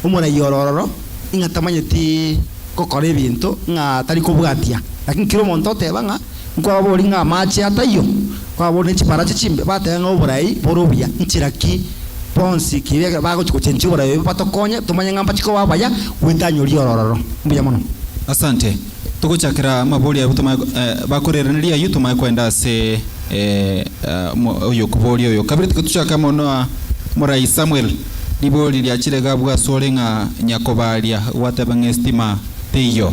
Omorai ore ororo ing'a tamanyeti gokora ebinto ng'a tari kobwatia. Lakini kera omonto oteba ng'a nkwababori ng'a amache ataiyo, nkwababori ne chiparache chimbe, bateba ng'a oborai bore obuya. Nchera ki bonsi ki bagochi gochenchia oborai obo batokonye tomanye ng'a mbachi koba abaya goetania oria ore ororo. Mbuya mono. Asante. Togochakera amabori ayio tomanye bakorereneria ayio tomanye koenda ase oyokoboria oyo. Kabere tiga tochake amo na Morai Samuel. Ribori riachire iga abwo asore ng'a nyakobaria gwateba ng'a estima teiyo.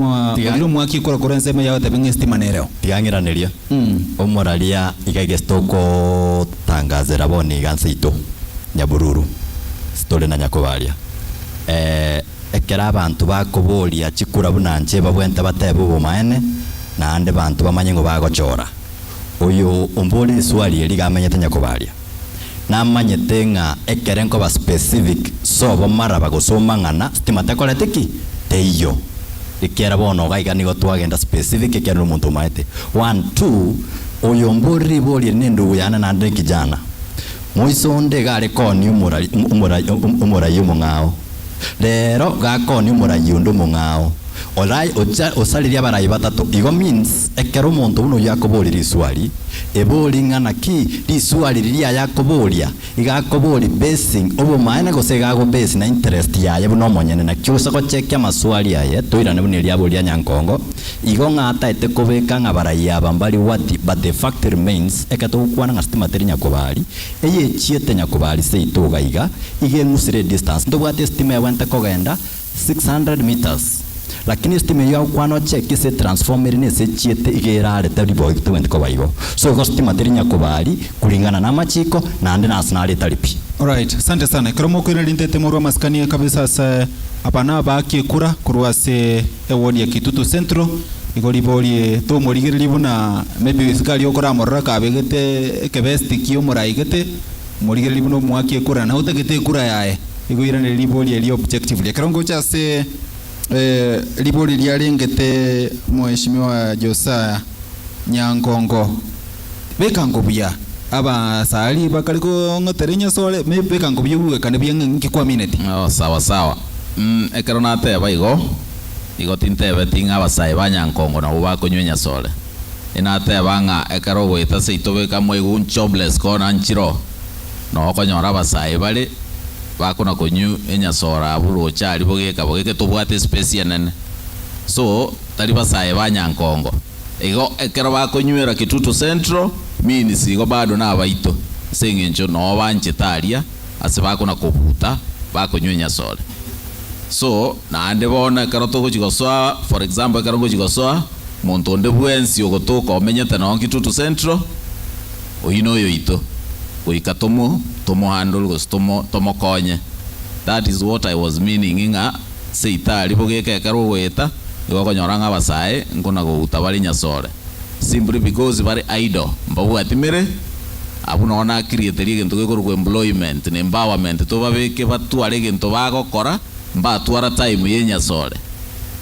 Orire omwaki ekura korwa ensemo eyio agoteba ng'a estima nereo. Tiga ng'iranerie, omoraria iga egesi togotangazera bono iga nse ito Nyabururu, tore na nyakobaria. Ekero abanto bakoboria chikura buna inche babwente batebe obomaene, naende banto bamanye ng'o bagochora. Oyo ombore riswali eri iga amenyete nyakobaria. Namanyete ng'a ekere nkoba specific sobo maraba gose omang'ana stima tekoreti ki? Teiyo. Ekiagera bono iga iga nigo twagenda specific ekiagera nomonto omaete. One, two, oyo ombore ribori eri nendugu yane naende nekijana. Moiso onde iga are koonia omorai omorai omorai omong'ao. Rero gakoonia omorai onde omong'ao. Orai ocha osaririe abarai batato. Igo means ekero omonto buna oyio akoboria riswali, ebori ng'a naki riswali riria aye akoboria, iga akoboria basing obomaene gose iga ago base na interest yaye buna omonyene. Naki ose gochekia amaswali aye toirane buna eria aboria Nyankongo, Igo ng'a ataete kobeka ng'a abarai aba mbari gwati but the fact remains ekero togokwana ng'a sitima teri nyakobari, eyechiete nyakobari seito iga iga, iga eng'usire edistance. Ntobwate esitima ebwenerete kogenda 600 metres lakini esitima eyio agokwana ocheke ase etransformer ere nese echiete iga erare tari boigo tebwenereti koba igo. So igo sitima teri nyakobari kuringana na amachiko naende nase nare etari pi. Alright, asante sana. Ekero mokoiraneria ntaete morwe amasikani kabisa ase aba nabaaki ekura korwa ase Ewodi ya Kitutu Central, igo riborie tomorigererie buna maybe isiko aria okoramorora kabegete ekebesti kia omorai gete, morigererie buna omoaki ekura na otagete ekura yaye, igo oiranerie ribori erio objectively. Ekero ngocha ase ribori riarengete Mheshimiwa Josiah Nyangongo, beka nko buya, abasari bakare kong'otera enyasore, maybe beka nko buya obwekane buya ng'a inki kwamineti. Oh sawa sawa. Ekero nateba igo, igo tintebeti ng'a abasae ba Nyankongo nabwo bakonywa enyasore. Inateba ng'a ekero ogoeta seito beka moigwe jobless kona nchiro, noo okonyora abasae bare bakona konywa enyasore abwo roche aria bogeka bogeke tobwate espace enene. So, tari basae ba Nyankongo. Igo ekero bakonywera Kitutu Central means igo bado nabaito ase eng'encho noo banchete aria ase bakona kobuta bakonywa enyasore. So naende bono ekero togochi gosoa for example ekero ngochi gosoa monto onde bwensi ogotoka omenyete noo Kitutu Central oyio noyoito goika tomo tomohandle gose tomo tomokonye that is what I was meaning ng'a Seito aria bogeka ekero ogoeta, igo okonyora ng'a abasae nkona gouta bare nyasore simply because bare idle, mbabwati mere, abwo noo nakiriete egento gekorokwa employment na empowerment tobabeke batware egento bagokora mbatwara time ye nyasore.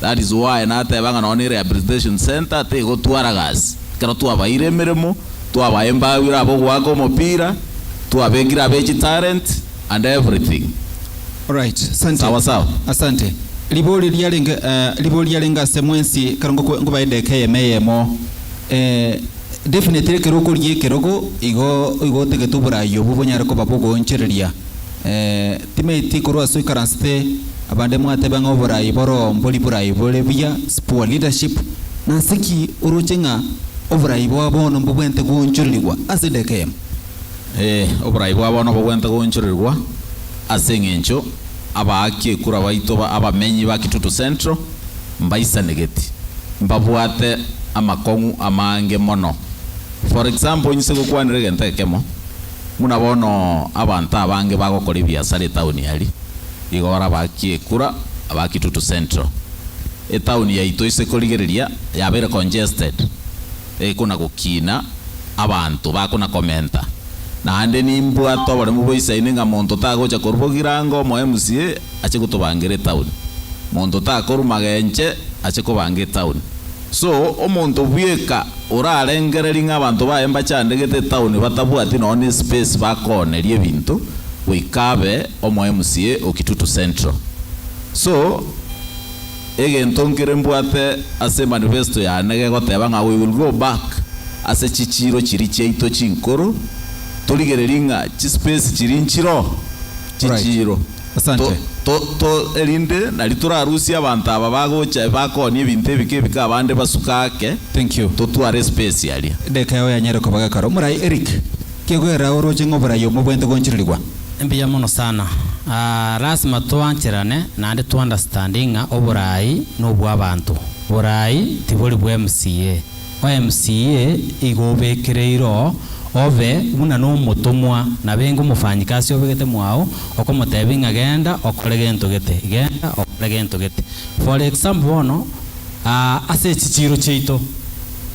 That is why nateba ng'a nonye ne rehabilitation centre tegotwara gasi, ekero twabaire emeremo, twabaa embawire abogoaka omopira, twabekire abe chitalent and everything. Alright, asante. Sawa sawa. Asante. Ribori riarenge eh, ribori riarenge ase mwensi ekero ngokwe nkobae edageka eyemo eyemo eh, definitely ekero okorigia ekerogo igo igo otagete oborai obwo bonyare koba bogoonchoreria eh, timaeti korwa ase oikaransete abande mwateba ng'a oborai boro mbori borai bore buya, it's poor leadership, nase ki oroche ng'a oborai bwa bono mbobwenerete goonchorerigwa ase edageka eyemo? Ee, oborai bwa bono bogwente goonchorerigwa ase engencho abaaki ekura baito ba abamenyi ba Kitutu Central mbaisanegeti, mbabwate amakong'u amange mono. For example, inse gokwanera egento ekemo, buna bono abanto abange bagokora ebiasara etaoni aria, igo barabaaki ekura aba Kitutu Central. Etaoni yaito ase korigereria yabeire congested. Ekona gokina abanto bakona komenta. Naende nimbwate oboremu boisaine ng'a monto tagocha korwa bogirango omo MCA ache gotobangera etown. Monto takorwa magenche ache kobanga etown. So omonto bweka orarengererie ng'a abanto baye mbachandegete etown batabwati nonya ne space bakooneria ebinto, goika abe omo MCA o Kitutu Central. So, egento nkere mbwate ase manifesto yane gegoteba ng'a we will go back ase chichiro chiria chiaito chinkoro, torigererie ng'a chispace chiria nchiroo chichiro. Asante. To, to, to, erinde nari torarusie abanto aba bagocha bakoonia ebinto ebike ebike abande basuke ake, Thank you. totware espace aria. Edeka yao yanyare koba gekaro. Omorai Eric, kegwera oroche ng'a oborai obo mbobwenerete gonchererigwa? Mbuya mono sana. Aah lasima toancherane naende to understand ng'a oborai nobwabanto. Borai tibori bwa MCA. O MCA igo obekereire oo obe buna nomotomwa nabenge omofanyikasi obegete mwao okomotebia ng'a genda okore gento gete, genda okore gento gete. For example bono ase echichiro chiaito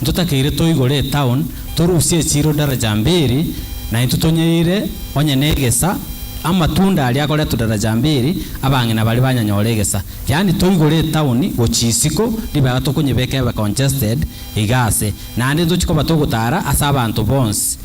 ntotakeire toigore etown torusie echiro daraja mbiri na intwe tonyeire onye na egesa amatunda aria akoretwa daraja mbiri abang'ina baria banyanyora egesa. Yaani toigore etown gochia isiko ribaga tokonyebeka ebe congested iga ase. Naende ntochie koba togotara ase abanto bonsi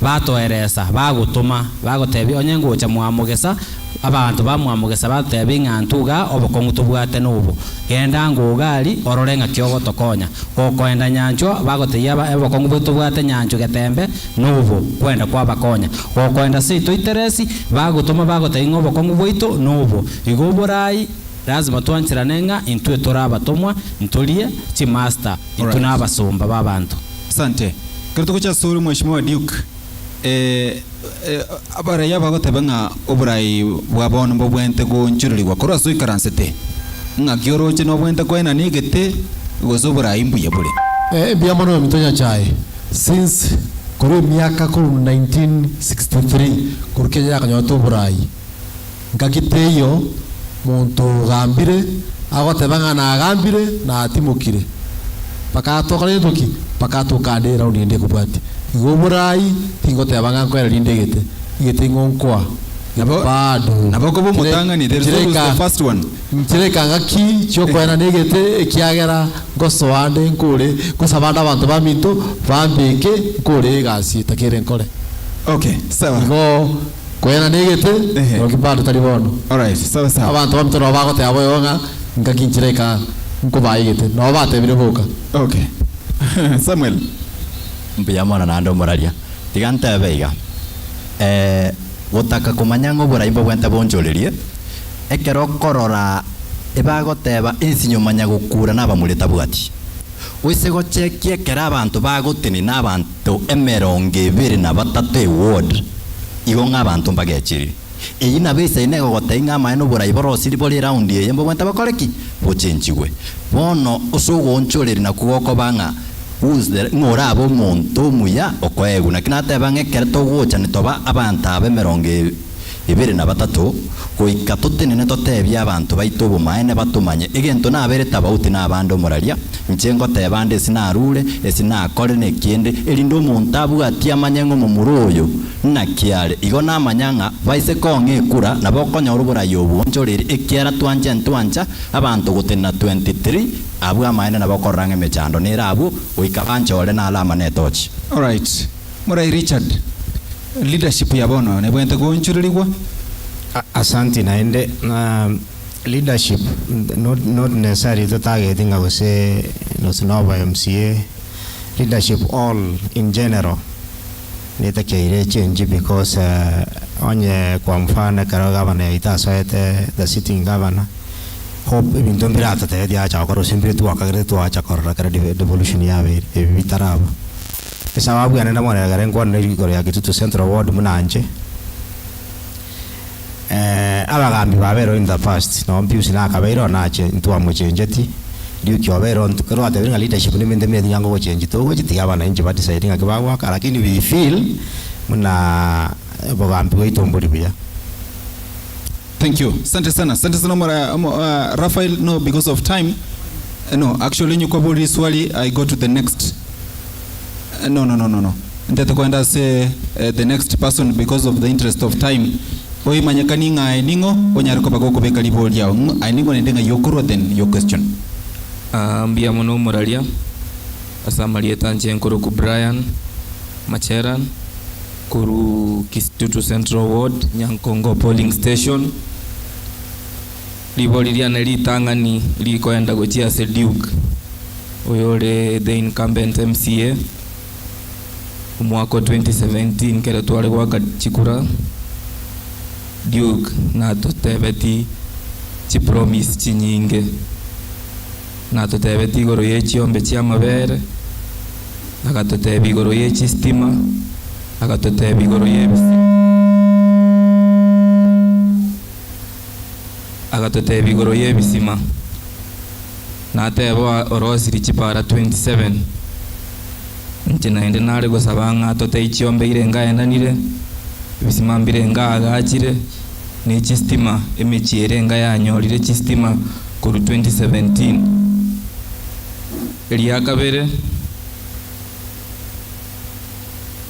batoeresa, bagotoma, bagotebia onye ngocha mwamogesa, abanto ba mwamogesa batotebia ng'a intwe igaa obokong'u tobwate nobo. Genda ango iga aria orore ng'aki ogotokonya. Gokoenda nyanchwa bagotebia aba obokong'u bwetu tobwate nyanchwa getembe nobo, kwenda kwabakonya. Gokoenda seito iteresi, bagotoma bagotebia ng'a obokong'u bwaito nobo. Igo oborai lazima twancherane ng'a intwe tore abatomwa, ntorie chimaster, intwe Alright. nabasomba b'abanto. Asante. Ekero togocha ase ore Mheshimiwa Duke, eh, eh, abarai abagoteba ng'a oborai bwa bono mbobwenerete goonchorerigwa korwa ase oikaransete, ng'aki oroche nobwenerete koenana egete gose oborai mbuya bore? Eh, mbuya mono ominto Nyachae. Since korwa emiaka korwa 1963 korwa Kenya yakanyorete oborai, Ngaki teiyo monto ogambire agoteba ng'a nagambire na atimokire. Bakatoka rento ki? Bakatoka ande eraundi ende ekobwatia. Igo oborai tingoteba ng'a nkoera rinde egete, egete ing'o nkoa. Nabo Bado nabo okoba omotang'ani, there is always the first one. Nchire ngaki chi'okoenana egete, ekiagera ngosoa ande nkore, ngosaba ande abanto baminto bambeke nkore egasi etakere nkore. Okay, sawa. Igo Koenana egete, Ehe. noki bado tari bono. Alright, sawa sawa. Abanto baminto nabo bagoteba boigo ng'a ngaki nchire eka nkobaa egete. Nabo batebire boka. Okay. Samuel. Mbuya mono naende omoraria. Tiga ntebe iga, eh, gotaka komanya ng'a oborai mbobwente bonchorerie, ekero okorora ebagoteba ensinyo nyuma gokura nabamura etabwati. Gose gochekia ekero abanto bagotenena abanto emerongo ebere na batato eward, igo ng'a abanto mbagechirire. Eyio nabo esaini egogotebia ng'a amaene oborai borosiri bore eround eye mbobwenerete bokore ki? Bochenchigwe. Bono ase ogoonchoreria nakwo gokoba ng'a who's the ng'a orabe omonto omuya okoegwa. Naki nateba ng'a ekero togocha nitoba abanto aba emerongo Ibere na batato, goika totenene totebie abanto baito obomaene batomanye egento nabere tabauti nabande omoraria, inche ngoteba ande esi narure, esi nakore nekiende, erinde omonto abwatie amanye ng'a omomura oyo naki are. Igo namanya ng'a baise kong'a ekura, nabo okonyora oborai obo onchoreire, ekiara twanche ntwancha abanto gotenena 23 abwo amaene nabo okorora ng'a emechando nere abwo, goika banchore naro amane etochi. Alright. Morai Richard, leadership ya bono nebwenerete goonchorerigwa. Asanti naende ng'a leadership not not necessarily totageti ng'a gose gose noba MCA, leadership all in general netakeire echange because onye kwa mfano ekero governor yaito asoete the sitting governor, hope ebinto mbire atotebetie acha gokora gose mbire twakagerete twacha korora ekero devolution yabeire, ebi bitaraba. Esababu yane bono ekero nkwanire igoro ya Kitutu Central Ward buna inche, abagambi babeirwe in the past, nonye Pius nakabeire oo nache ntwamochenjeti, Duke obeire oo ekero twatebire ng'a leadership nebinto ebinene tiga ngogochenji togochi tiga abananchi ba decide ng'aki bagoaka lakini we feel buna obogambi bwaito mbori buya. Thank you. Asante sana. Asante sana mara, Raphael. No, because of time. No, actually nyukwaburi swali I go to the next. No, no, no, no, no. Ntete kwenda ase the next person because of the interest of time. Oimanyekani ng'a aye ning'o onyare koba gokobeka ribori riao. Ng'o aye ning'o naende ng'ai okorwa then your question. Aa mbuya mono omoraria, ase amarieta inche nkorokwa Brian Macheran. Korwa Kitutu Central Ward, Nyankongo Polling Station. Ribori riane ritang'ani rikoenda gochia ase Duke, oyore the incumbent MCA, omwaka o 2017 kere tware goaka chikura, Duke natotebeti chipromise chinyinge. Natotebeti igoro ye chiombe chi'amabere, agatotebia igoro ye chistima, agatotebia igoro y'ebisima. Agatotebia igoro y'ebisima, nateba orosirie chipara 27. Inche naende nare gosaba ng'a totebie chiombe irenga aendanire, ebisima mbirenga aagachire, ne chistima, emechie erenga yanyorire chistima korwa 2017. Eria kabere,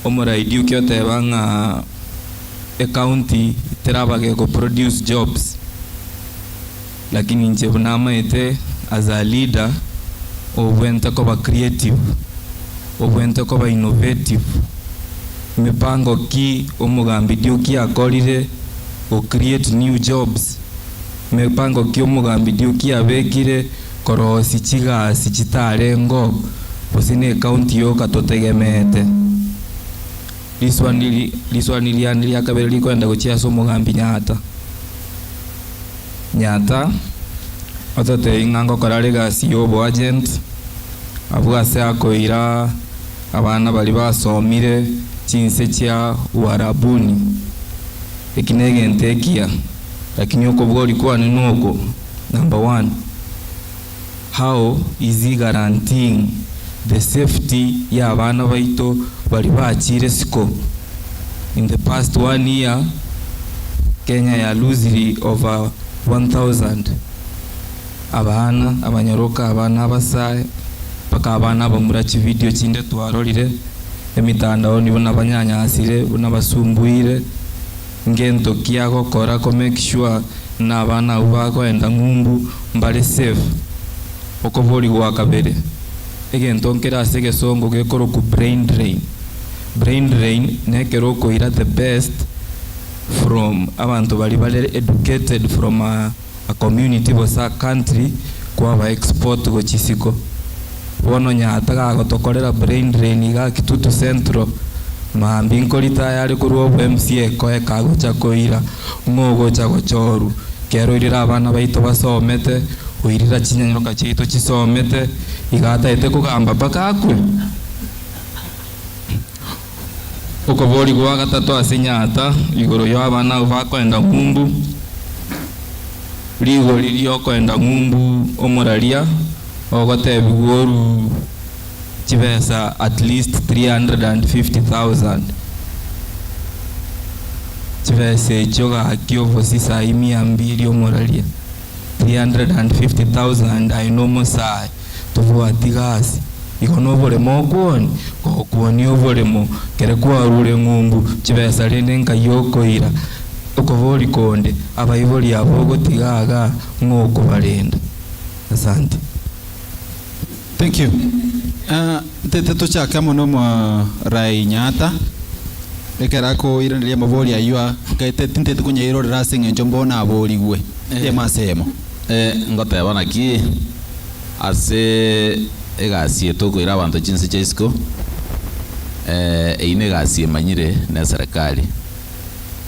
omorai Duke oteba ng'a ecounty teraba geko produce jobs, lakini inche buna amaete as a leader, obwente koba creative, obwente koba innovative, mipango ki omogambi Duke akorire go create new jobs? Mepango ki omogambi Duke abekire korosia chigasi chitarengeo gose ne county yoka totegemeete? Riswani riane ria kabere rikoenda gochia ase omogambi Nyaata. Nyaata ototebie ng'a ngokora are egasi ya oboagent abwo ase akoira abana baria basomire chinse chia Uarabuni. Eki negento ekiya. Lakini okoboria kwane noko, number one, how is he guaranteeing the safety ya abana baito baria bachire isiko? In the past one year, Kenya ya losiri over 1000 abana, abanyaroka, abana abasae, mpaka abana abamura chividio chinde twarorire emitandaoni buna banyanyasire, buna basumbuire. Ngento ki agokora ko make sure na abana abwo bakoenda ng'umbu mbare safe? Okobori gwa kabere, egento nkere ase egesongo gekorokwa brain drain. Brain drain nekero okoira the best from abanto baria bare educated from a a community gose a country kwaba export gochia isiko. Bono Nyaata gagotokorera brain drain igaa Kitutu Central, maambia nkoritaya are korwa obo MCA koeka agocha koira ng'o ogocha gochorwa. Kero oirire abana baito basomete, oirire chinyanyaroka chiaito chisomete, iga ataete kogamba mpaka akwe? Okoboria gwa gatato ase Nyaata igoro y'abana abwo bakoenda ng'umbu, Rigori ri'okoenda ng'umbu omoraria ogotebigwa oru chibesa at least 350,000. Chibesa echio gaki obosi sai mia mbili omoraria 350,000 aye nomosae. Tobwati gasi, igo noboremo okwonia, gokwonia oboremo, kere kwarure ng'umbu, chibesa rende nkai okoira, okobori konde, abaibori aba ogotiga igaa ng'o okobarenda? Asante. Thank you. Ntete tochake amo nomorai Nyaata, ekero akoiraneria amabori ayio aa, nkaete tintete konyairorera ase eng'encho mbono aborigwe, eyemo ase eyemo. Ngoteba naki ase egasi eye tokoira abanto chinse chia isiko, eyio negasi emanyire neserekari.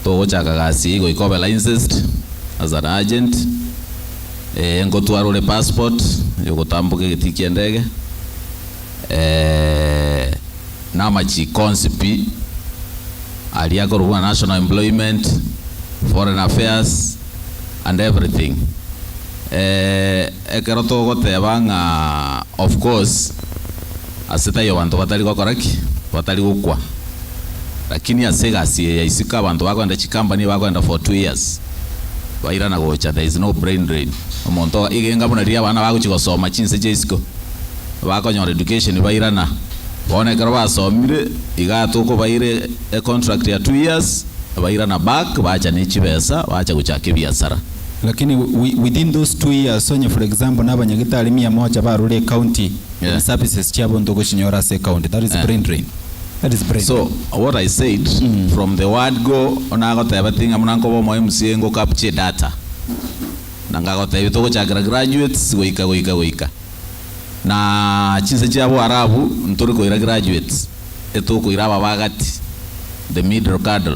Togochaka gasi eyio goika obe licensed as an agent, nkotwara ore passport yogotamboka egetii kia endege, na amachiko onsi pi aria akorokwa buna national employment, foreign affairs and everything. Ekero togoteba ng'a of course ase taiyo banto batari gokora ki? Batari gokwa. Lakini ase egasi eye ya isiko abanto bakoenda chicompany bakoenda for 2 years bairana gocha there is no brain drain. Omonto iga enga buna riria abana bagochia gosoma chinse chia isiko bakonyora education bairana. Bono ekero basomire iga tokobaira econtract ya 2 years bairana back bacha ne chibesa bacha gochaka ebiasara. Lakini within those 2 years onye for example na abanyagitari mia moja barure ecounty, services chiabo ntogochinyora ase ecounty, that is brain drain. That is brain. So what I said from the word go onagoteba ng'a muna nkoba omo MCA ngo capture data na ngagotebia togochakera graduates goika goika goika na chinse chia Boarabu ntori koira graduates etokoira aba bagati the middle cadre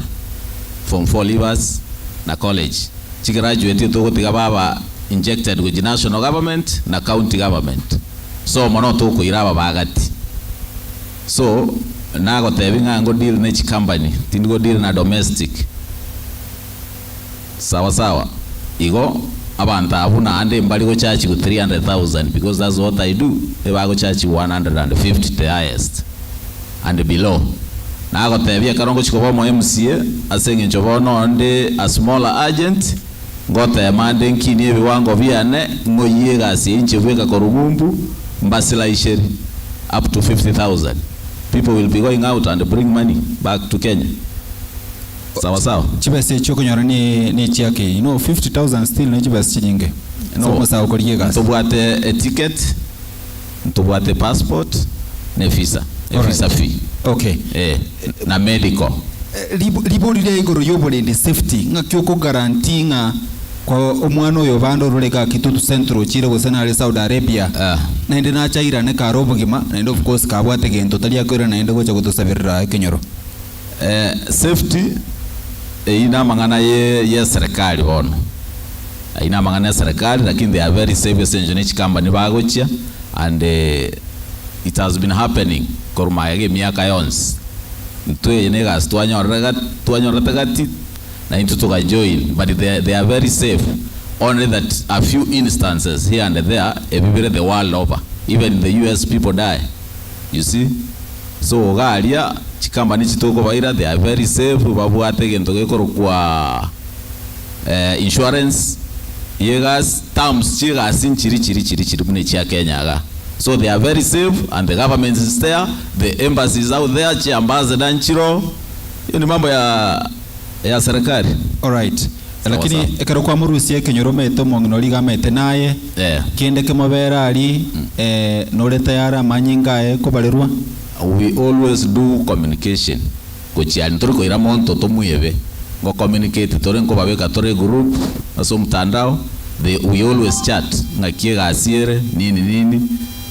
form 4 leavers na college chigraduate togotiga baba injected with national government na county government so mono tokoira aba bagati so nagotebi ng'a ngo deal ne chicompany tindi deal na domestic sawa sawa igo abantu abu naende mbari gochachi ku 300,000 because that's what I do ebagochachi 150 the highest and below nagotebia karongo chikoba mo MCA ase eng'encho bono onde a smaller agent ngotema nde nkinie ebiwango biane ng'oyie egasi inche bweka korubumbu mbasilaisheri up to 50,000 people will be going out and bring money back to Kenya sawa sawa chibesa echo okonyora ni ni chiake you know 50000 still ni chibesa chinyinge No. so musawo korigia egasi ntobwate a ticket ntobwate passport ne visa a Alright. visa fee okay eh na medical ribori ria igoro yoborende safety ng'aki okoguarantee ng'a kwa omwana oyo bande ororeka Kitutu Central chire gose nare Saudi Arabia Ah. naende nachairane kare obogima naende of course kabwate gento tari akoira naende gocha gotosabirira ekenyoro eh, safety eina amang'ana ye, ye serikali bono aina amang'ana ya serikali lakini they are very safe essentially ne chikambani bagochia and it has been happening korumaya ge miaka yonsi ntwe ne gas twanyorera twanyorete gati na into tukajoin but they are very safe only that a few instances here and there everywhere the world over even in the US people die you see so garia chikambani chitoko baira they are very safe babwate gento gekorokwa insurance yegas terms chigasi nchiri chiri chiri chiri mune chia Kenya ga so they are very safe and the government is there the embassy is out there chi ambassador nchiro hiyo ni mambo ya ya serikali alright Sawa, lakini sawa. ekero kwamorusia ekenyoro omete omong'ina oria iga amete naye yeah. kende kemobera ari eh, nore tayari amanyinga aye kobarerwa we always do communication gochiani turi koira monto tomwebe ngo communicate turi nkobabeka turi group ase omtandao they, we always chat ng'aki egasi ere nini nini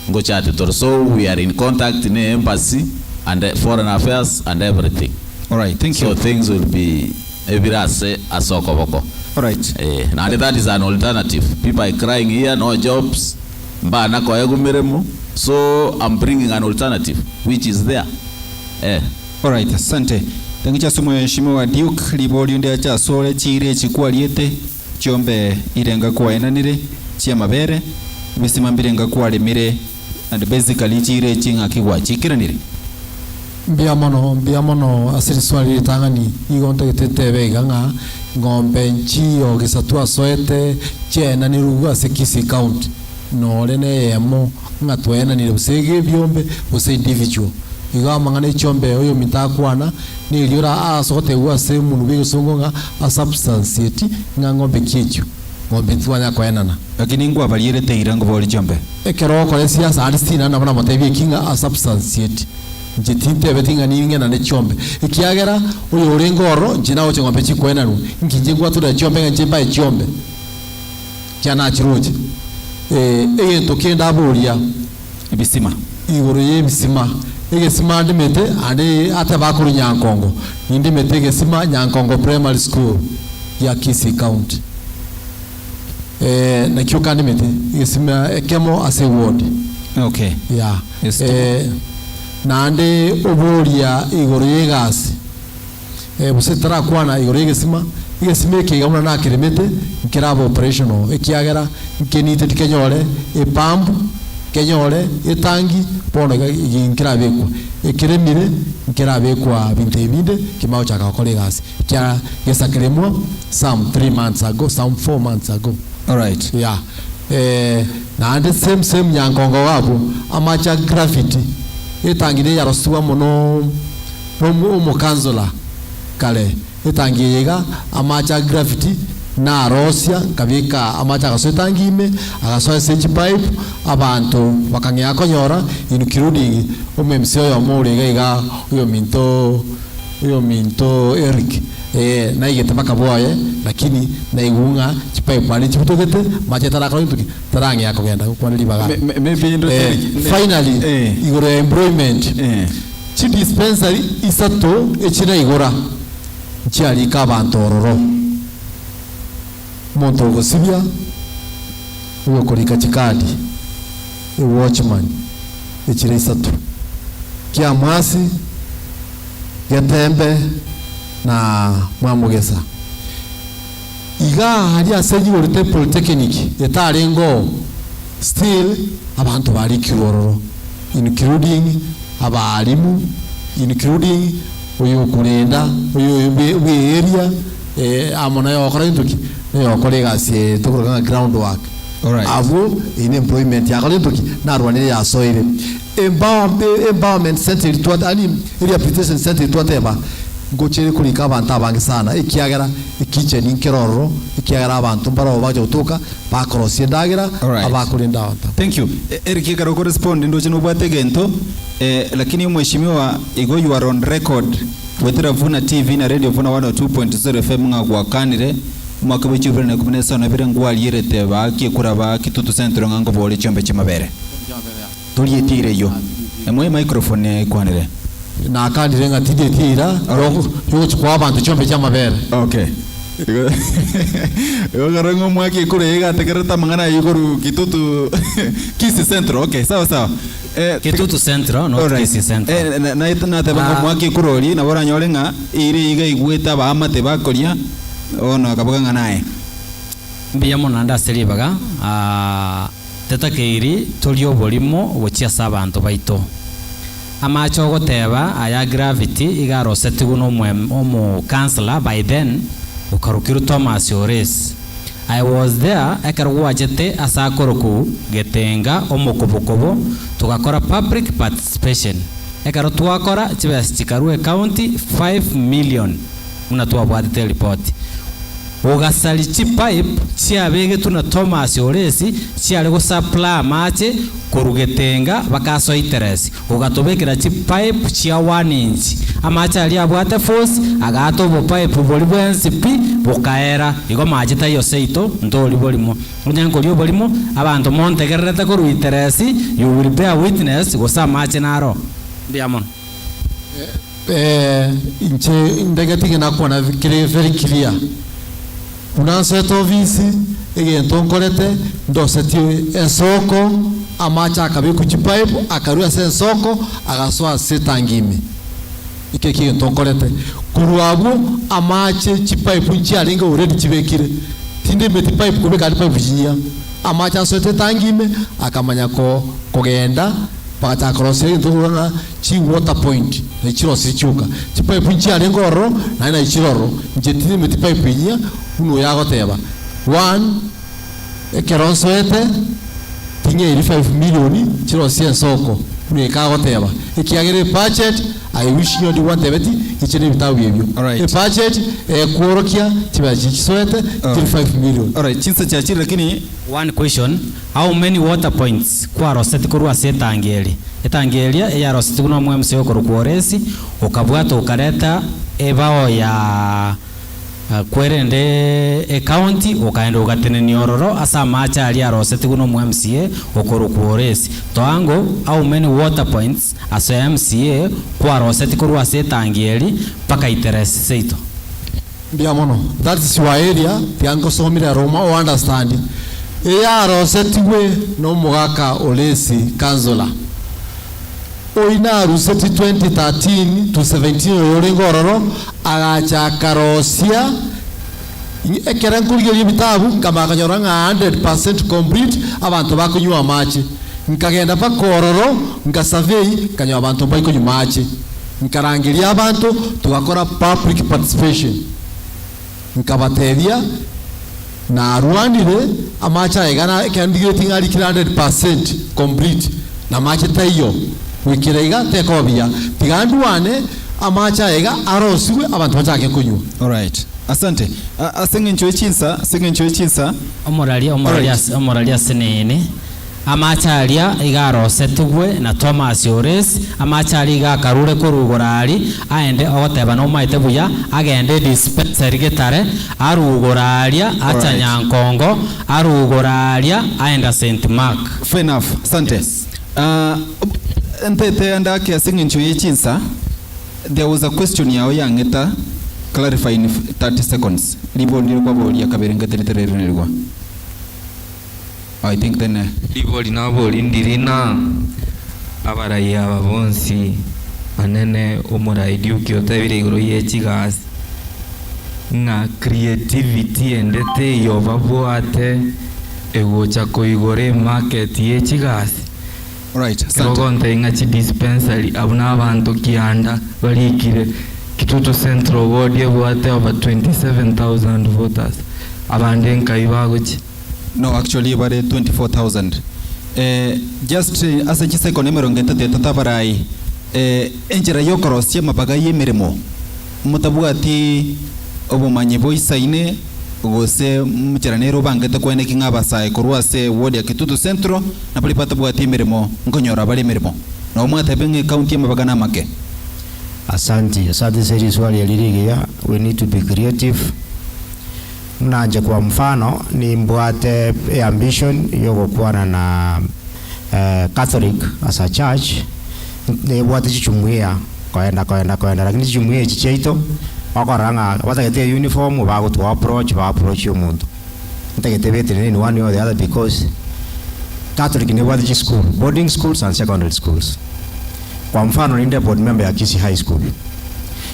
ngo chat turi so we are in contact ne embassy and foreign affairs and everything alright thank so you things will be ebire ase ase okoboko alright eh, and that is an alternative people are crying here no jobs mbana koegu mirimo so i'm bringing an alternative which is there eh. Alright, asante. Tengicha sumo mheshimiwa Duke libori ndia cha sore chire chikwariete chiombe irenga kwaenanire chia mabere bisima mbirenga kwarimire and basically chire ching'aki gwachikiranire mbia mono mbia mono ase riswali ritang'ani igo ntagete tebe iga ng'a ng'ombe nchiyo gesa twasoete chiaenanirwe ase Kisii County nore na eyemo ng'a twaenanire gose iga ebiombe gose individual iga amang'ana echiombe oyo mintakwana nirio ora ase gotebiwa ase omonwe bwa egesongo ng'a asubstantiate ng'a ng'ombe ki echio ng'ombe ntitwanya koenana lakini ngwabarierete ira ngobori chiombe ekero okora esiasa ande sitina nabo namotebia eki ng'a asubstantiate nche tintebeti ng'a ning'enane chiombe ekiagera oyo orenge ororo nche nagocha ng'ombe chikoenanwa nki nche ngwaturera chiombe ng'a nche mbae chiombe chianachiroche egento kende aboria ebisima igoro ya ebisima egesima ndimete ande ate bakuru Nyankongo nindimete egesima Nyankongo Primary School ya Kisii County nakio kandimete egesima ekemo ase ward okay ya Yes, naende oboria igoro ya egasi gose tarakwana igoro ya egesima egesima eke iga buna nakeremete nkeraba operational ekiagera nkenite tikenyore epampu kenyore etangi bono iga igi nkerabekwa ekeremire nkerabekwa binto ebinde kimagochaka gokora egasi kia gesakeremwa some 3 months ago some 4 months ago alright yeah naende same same Nyankongo wabo amacha graffiti etangi neyarosiwa mono omokansola kare etangi eye iga amacha graffiti Narosia, nkabeka amache agasoa etangi ime, agasoa ase chipipe, abanto bakang'ea konyora, including omo-MC oyomo ore iga iga oyominto oyominto Eric, eh, naigete mpaka bwoye, lakini naigwa ng'a chipipe aria chibutogete, amache tarakora gento ki? Tarang'ea kogenda gokwana ribaga. Me- me- maybe ndo- Eh, finally, Eh. igoro ya employment, Eh. chidispensary isato echiraigora, Nchiarike abanto ororo, omonto ogosibia, oyokorika chikadi, ewatchman, echire isato, Kiamwasi, Getembe na Mwamogesa. Iga aria ase nyigorete polytechnic etarenge oo, still abanto barikirwe ororo including abaalimu, including oyokorenda, oyo bwe bwe area amo naye ogokora gento ki? Naye ogokora egasi eye tokoroka ng'a ground work. Alright. Abwo eye ne employment yakora gento ki? Narwanire yasoire. Empower empowerment center eria twate yaani rehabilitation center eria twateba, ngocha ere korika abanto abange sana ekiagera ekitchen nkere ororo, ekiagera abanto mbaroo bagocha gotoka bakorosia endagera, Alright. abakorenda abanto abwo. Thank you. E- Eric ekero okorespond ndoche nobwate egento eh, lakini omweshimiwa igo you are on record goetera Vuna TV na Radio Vuna 102.0 FM ng'a gwakanire omwaka bwe chibere na ikomi na isano na ibere ngwarierete baaki ekura ba Kitutu Central ng'a nkobore chiombe chiamabere. Torieti eira eyio. Emoe microphone ekwanere. Nakanire ng'a tindieti eira yogochia koa abanto chiombe chi'amabere. Okay. Igo igo kare ng'a omwaka ekura eye igategererete amang'ana ayio korwa Kitutu Kisii Central. Okay, sawa sawa. Eh, Kitutu Central, not Alright. Kisii Central. Eh, na- na- nateba ng'a Ah. omwaka ekura oria nabo oranyore ng'a eira eyio iga aigwete abaamate bakoria bono akaboka ng'a naye. Mbuya mono naende ase ribaga, ah, tetakeiri torie oborimo gochia ase abanto baito. Amache ogoteba aya gravity iga arosetigwe na omo omo councillor by then okarokirwe Thomas Ores. I was there ekero gwachete ase akoroku Getenga omokobokobo togakora public participation. Ekero twakora chibesa chikarwa ecounty 5 million buna twabwatete eripoti. Ogasaria chipipe chiabegetwe na Thomas Oresi chiare gosupply amache korwa Getenga bakasoa Iteresi. Ogatobekera chipipe chia one inch. Amache aria abwate force agaata obopipe boria bwensi pi bokaera. Igo mache taiyo seito ntori borimo. Onye nkoria oborimo abanto montegererete korwa Iteresi you will bear witness gose amache naro. Mbuya mono. Eh, inche ndegete nakwana kere very clear. Buna nsoete ofisi, egento nkorete, ndosetie ensoko, amache akabekwa chipipe, akarwa ase ensoko, agasoa ase etangi ime. Eke ekegento nkorete. Korwa abwo, amache chipipe nchiarenge already chibekire. Tindemeti pipe kobeka aria pipe chinyia. Amache asoete etangi ime, akamanya ko kogenda, Bagachaka korosia egento korwa ng'a chi water point nachi chirosirie chioka. Chipipe nchiarenge ororo naende nachi chire ororo. Inche tindemeti pipe enyia buna oyo agoteba. One, ekero nsoete ting'eiri 5 million chirosie ensoko buna eke agoteba. Ekiagera ebudget I wish onye onde gwantebeti inche na ebitabu ebio. Ebudget ekworokia chibesa chiria chisoete chire 5 million. Alright, chinsa chiachire lakini One question, How many water points kwaroseti korwa ase etangi eria? Etangi eria eyarosetigwe na omo-MCA okorokwa Oresi, okabwata okareta ebao ya kwerende ecounty okaenda ogatenenia ororo ase amache aria arosetigwe na omo-MCA okorokwa Oresi. Toango how many water points ase MCA kwaroseti korwa ase etangi eria mpaka iteresi seito? Mbuya mono. That is your area, tiga nkosomire aro o understand. Eyarosetigwe na omogaka Olesi councillor. Oyio naruseti 2013 to 17 oyo orenge ororo, agacha akarosia, ekero nkorigereria ebitabu nkamanya konyora ng'a 100% complete abanto bakonywa amache. Nkagenda mpaka ororo, nka survey, nkanyora abanto mbaikonywa mache. Nkarangeria abanto, togakora public participation. Nkabatebia, narwanire amache aye iga ekero ndigeretie ng'a arikire 100% complete, na amache taiyo, goikera iga tekoba buya. Tiga ndwane, Amache aya iga arosigwe abanto bachake konywa. Alright. Asante. Ase eng'encho ye chinsa, ase eng'encho ye chinsa. Omoraria, omoraria Alright. ase, omoraria ase nini, amache aria iga arosetigwe na Thomas Ores, amache aria iga akarure korwa igoro aria, aende ogoteba nomaete buya, agende edispensary getare, arwe igoro aria, acha Alright. Nyankongo, arwe igoro aria, aenda St. Mark. Fair enough. Asante. Yes. Ah, ntete ande ake ase eng'encho ye chinsa, there was a question yao yang'eta clarify in 30 seconds. Ribori ndire kwaboria kabere ngeterete rererigwa. I think then eh, Ribori nabori ndiri na abarai aba bonsi anene omorai Duke otebire igoro ye chigasi ng'a creativity ende teiyo babwate egocha koigora emarket ye chigasi. Alright, asante. Egogontebia ng'a chidispensary abwo na abanto kianda barikire Kitutu Central ward ebwate over 27,000 voters abande nkai bagochia. No, actually bare 24,000. Eh, just eh, ase chisecond emerongo etato etato abarai eh, enchera yokorosia amabaga y'emeremo motabwati obomanyi boisaine gose nchera nere obangete koeneki ng'a abasae korwa ase ward ya Kitutu Central na baria batabwati emeremo nkonyora bare emeremo. Nabo mwatebe ng'a ecounty y'amabaga namake. Asanti, asante ase riswali eri rigiya, we need to be creative. Buna inche kwa mfano, nimbwate eambition yogokwana na Catholic as a church, nebwate chichumuiya koenda koenda koenda lakini chichumuiya echi chiaito, okorora ng'a batagete euniform bagotua approach ba approach omonto. Ntagete betenene in one way or the other because Catholic nebwate chischool, boarding schools and secondary schools. Kwa mfano ninde board member ya Kisii High School.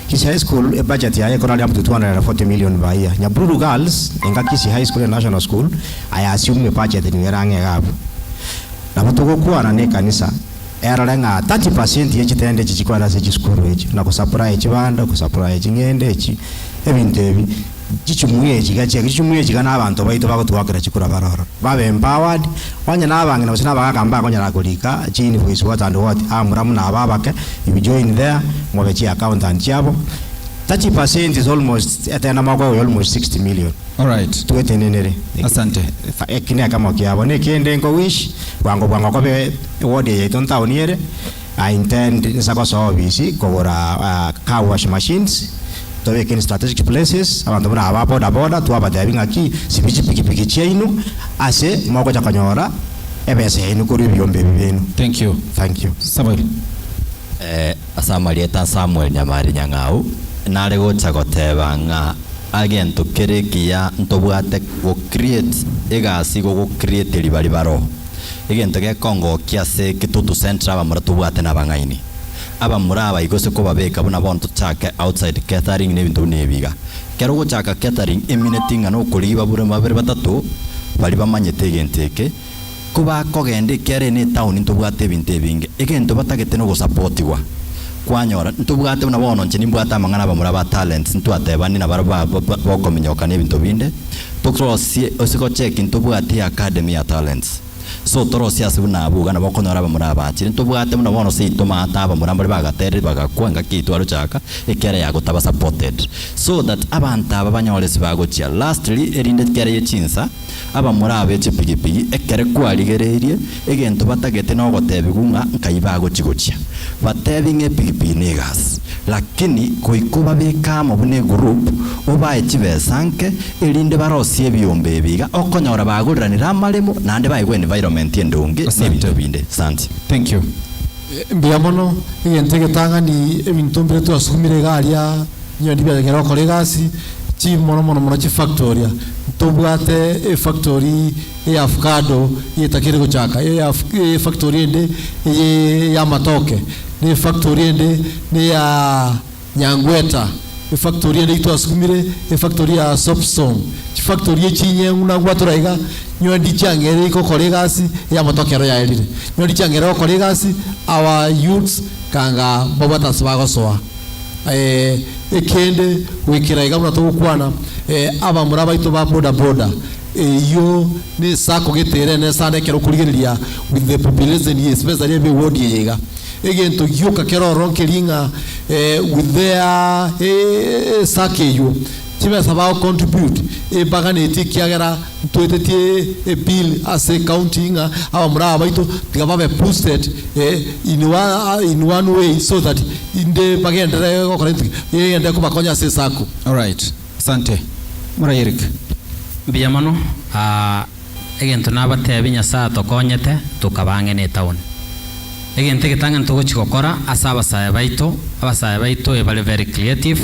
Kisii High School ebudget yaye ekorari up to 240 million per year. Nyabururu Girls enga Kisii High School and National School I assume ebudget nigo ere ang'e iga abwo. Nabo togokwana na ekanisa erore ng'a 30% ye chitende echi chikoenda ase chisukuru echi na gosupply chibando, gosupply ching'ende echi, ebinto ebi. Chichumuiya echi iga chiaye, chichumuiya echi iga nabanto baito bagotwakera chikura bare ororo, babe empowered, onye nabang'ina gose nabagaka mbakonyara korika chi invoice what and what, amura buna aba abake, you join there, mobe chi accountant chiabo, 30% is almost etena mokoegwa almost 60 million. Alright. Twetenenere. Asante. Eki nekemo kiabo. Nekende nko wish, bwango bwango kobe eward eye yaito ntown ere, I intend nsa gosoa obisi kogora car wash machines, tobeke in strategic places, abanto buna aba ba boda boda twabatebi ng'aki sibia chipikipiki chiaino ase mogocha konyora ebesa yaino korwa ebiombe ebi biaino. Thank you. Thank you. Samuel. Ase amarieta Samuel Nyamari Nyang'au, nare gocha goteba ng'a agento kere ekiya ntobwate go create egasi igo go create ribari baroo. Egento gekongokia ase Kitutu Central abamura tobwate nabang'aini. Abamura aba igo ase kobabeka buna bono tochake outside catering na ebinto buna ebi iga. Ekero ogochaka catering emineti ng'a nokorigia babure babere batato baria bamanyete egento eke, kobakogenda ekiagera eye ne etown ntobwate ebinto ebinge. Egento batagete nogosapotigwa. Kwanyora ntobwate buna bono inche nimbwate amang'ana abamura ba talents ntwatebani nabarabwo ba ba bokominyoka na ebinto binde, torosie ase gocheki ntobwate eacademy ya talents. So torosie ase buna abwo iga nabo okonyora abamura abachire. Ntobwate buna bono seito maate abamura mbare bagaterire bagakwa engaki eyio twarochaka ekiara ya gotaba supported. So that abanto aba banyore ase bagochia. Lastly erinde ekiara ye chinsa, abamura aba echipigipigi ekere kwarigereirie egento batagete nogotebigwa ng'a nkai bagochi gochia. Batebi ng'a epigipigi negasi. Lakini goika obabeke amo buna egroup obae chibesa nke erinde barosie ebiombe ebi iga okonyora bagoreranire amaremo naende baegwe environment endonge na ebinto Asante. binde. Asante. Thank you. Mbuya mono, egento egetang'ani ebinto mbire twasugumire iga aria nyoni biagera gokora egasi, chi mono mono mono chifactory. Ntobwate efactory eya avocado eyetakire gochaka, eya efactory ende eye ya amatoke, na efactory ende neya Nyangweta, efactory ende twasugumire, efactory ya soapstone. Chifactory echi inye buna ngwatora iga, nyowe ndichiang'eire gokora egasi ey'amatoke ero yaerire. Nyowe ndichiang'eire gokora egasi, our youths kanga mbabwate ase bagosoa. Ekende goikera iga buna togokwana, abamura baito ba boda boda, eyio ne esacco gete ere ene sana ekero okorigereria with the population especially ebe eward eye iga. Egento gioka kere ororo nkeri ng'a with their esako eywo, chibesa bago contribute ebaganetie ekiagera ntwetetie ebill ase ecounty ng'a abamura aba baito tiga babe boosted in in one way so that inde bagenderere gokora gento ki? Egenderere kobakonya ase esako. Alright, asante. Morai Eric. Mbuya mono, egento nabatebi Nyasae atokonyete tokaba ang'e ne etown. Egento egetang'ani togochi gokora ase abasae baito, abasae baito ebare very creative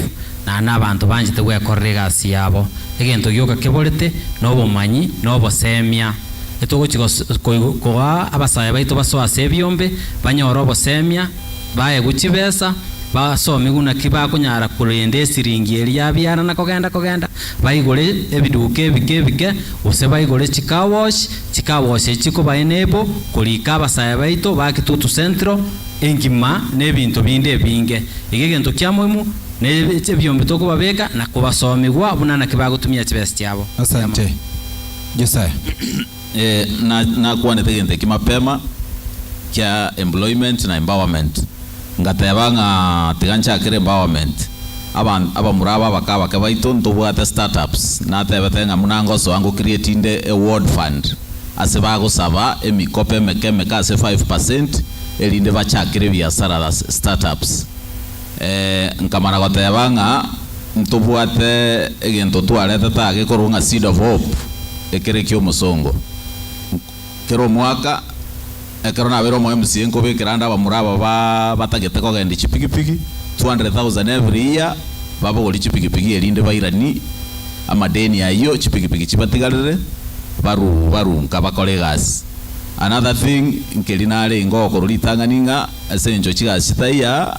naende na abanto banchete gwekorera egasi yabo. Egento gioka keborete na obomanyi na obosemia. Etogochi gos koigw koa abasae baito basoe ase ebiombe, banyore obosemia, baegwe chibesa, basomigwe naki bakonyara korenda esiringi eria yabiara na kogenda kogenda, baigore ebiduka ebike ebike, gose baigore chicar wash, chicar wash echi chikoba enable korika abasae baito ba Kitutu Central engima na ebinto binde ebinge. Iga egento kia muhimu na ebiombe tokobabeka na kobasomigwa buna naki bagotumia chibesa chiabo. Asante. Josiah. Eh, na nakwanete egento eki mapema kia employment na empowerment, ngateba ng'a tiga nchakere empowerment, aban abamura aba abake abake baito ntobwate startups, natebete ng'a buna ngosoa ngo create inde e ward fund ase bagosaba emikopo emeke emeke ase 5% erinde bachakere ebiasara as startups. Eh, nkamana goteba ng'a ntobwate egento twaretete aa gekorwa ng'a seed of hope, ekere eki'omosongo. Kera omwaka, ekero nabeire omo MCA nkobekera ande abamura aba ba batagete kogendia chipigipigi, 200,000 every year, babogorie chipigipigi erinde bairanie amadeni ayio, chipigipigi chibatigarere, baru baru nka bakore egasi. Another thing, nkeri narenge okorwa ritang'ani ng'a ase eng'encho chigasi chitaiyo aa,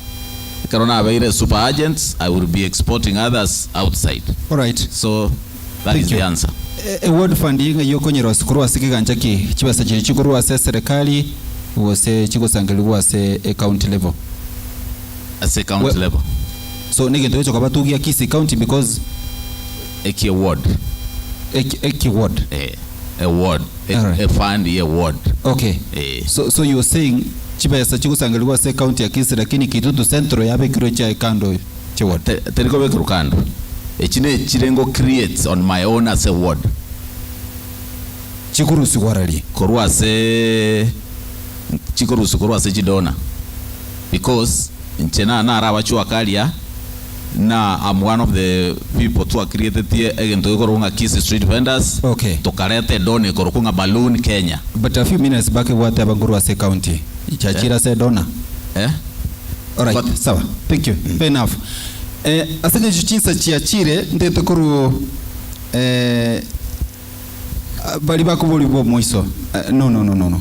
ekero nabeire super agents, I will be exporting others outside. Alright. So that Thank is the you. answer. E ward fund eye ng'ai okonyerosia korwa ase kegancha ki? Chibesa chiria chikorwa ase eserekari gose chigosangererigwa ase ecounty level? Ase county We- level. So negento gecho kobatugia Kisii county because Ekie ward. eki eki ward. Eh, a ward. A, Alright. a fund ye ward. Okay. Eh. So, so you're saying chibesa chigosangererigwa ase ecounty ya Kisii lakini Kitutu Central yabekirwe chiaye kando chi ward. Te, teri kobekerwa kando. Echi nechire ngo create on my own ase ward. Chikorusigwa araria. Korwa ase chikorusigwa korwa ase chidonor because inche na nare abachwaka aria na am one of the people twa createtie egento gekorokwa ng'a Kisii Street Vendors Okay. tokareta edonor ekorokwa ng'a Balloon Kenya. But a few minutes back gwateba nkorwa ase ecounty chiachire ase edonor. Eh? Alright, But- sawa. Thank you. Fair enough. Eh, ase eng'encho chinsa chiachire ntete korwa eh, baria bakoborigwa omoiso eh, no no no no no.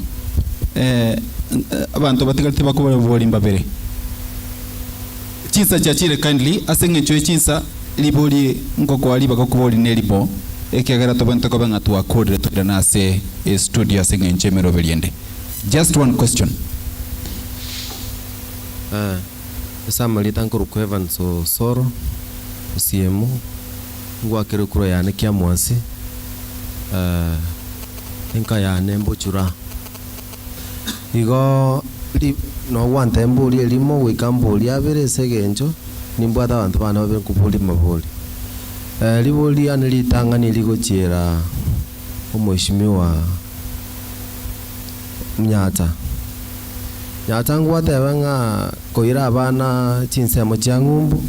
Eh, abanto batigarete bakoborigwa mbabere. Chinsa chiachire kindly ase eng'encho ye chinsa ribori ngokoa ribaga okobori ne ribo ekiagera tobwenerete koba ng'a twakorire toirane ase estudio ase eng'encho emeroberi ende. Just one question. Eh, ase amarieta nkorokwa Evans Osoro, Osiemo, ngwakere ekura yane Kiamwasi, eh, enka yane Mbochura. Igo ri nogwantebia mborie erimo goika mborie abere ase egencho, nimbwate abanto bane babere nkoboria amabori. Ribori riane ritang'ani rigochiera omweshimiwa Nyacha. Nyacha ngwatebe ng'a koira abana chinsemo chia ng'umbu,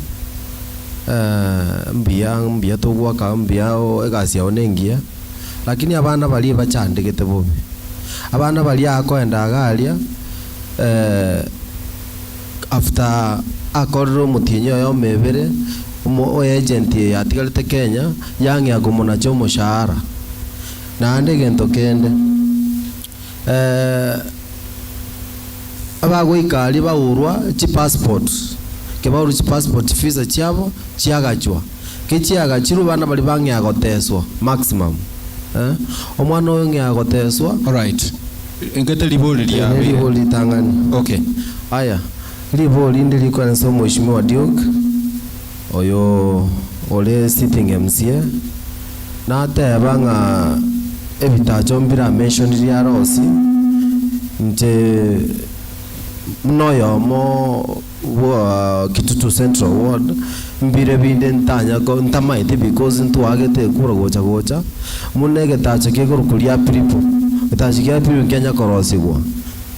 mbuya mbuya togoaka mbuya egasi yao na engiya, lakini abana baria ebachandegete bobe. Abana baria akoenda iga aria, after akorire omotienyi oyomo ebere, omo oagent eye atigarete Kenya, yang'ea komonacha omoshahara. Naende egento kende, abagoika aria baurwa chipassport, ekero baurwa chipassport chivisa chiabo chiagachwa, ekero chiagachirwe abana baria bang'ea goteswa maximum eh, omwana oyo ong'ea goteswa. Alright, engete ribori Eri riabeire. ribori ritang'ani. Okay. Aya, ribori rinde rikoenesa omweshimiwa Duke, oyo ore sitting MCA, Nateba ng'a ebitacho mbira mention riarosi, inche Buna oyomo bwa Kitutu Central Ward, mbire binde ntanya ko ntamaeti because ntwagete ekura gocha gocha, buna egetacho kekorokwa ria Piripo, getacho kia Piripo nkianya korosigwa.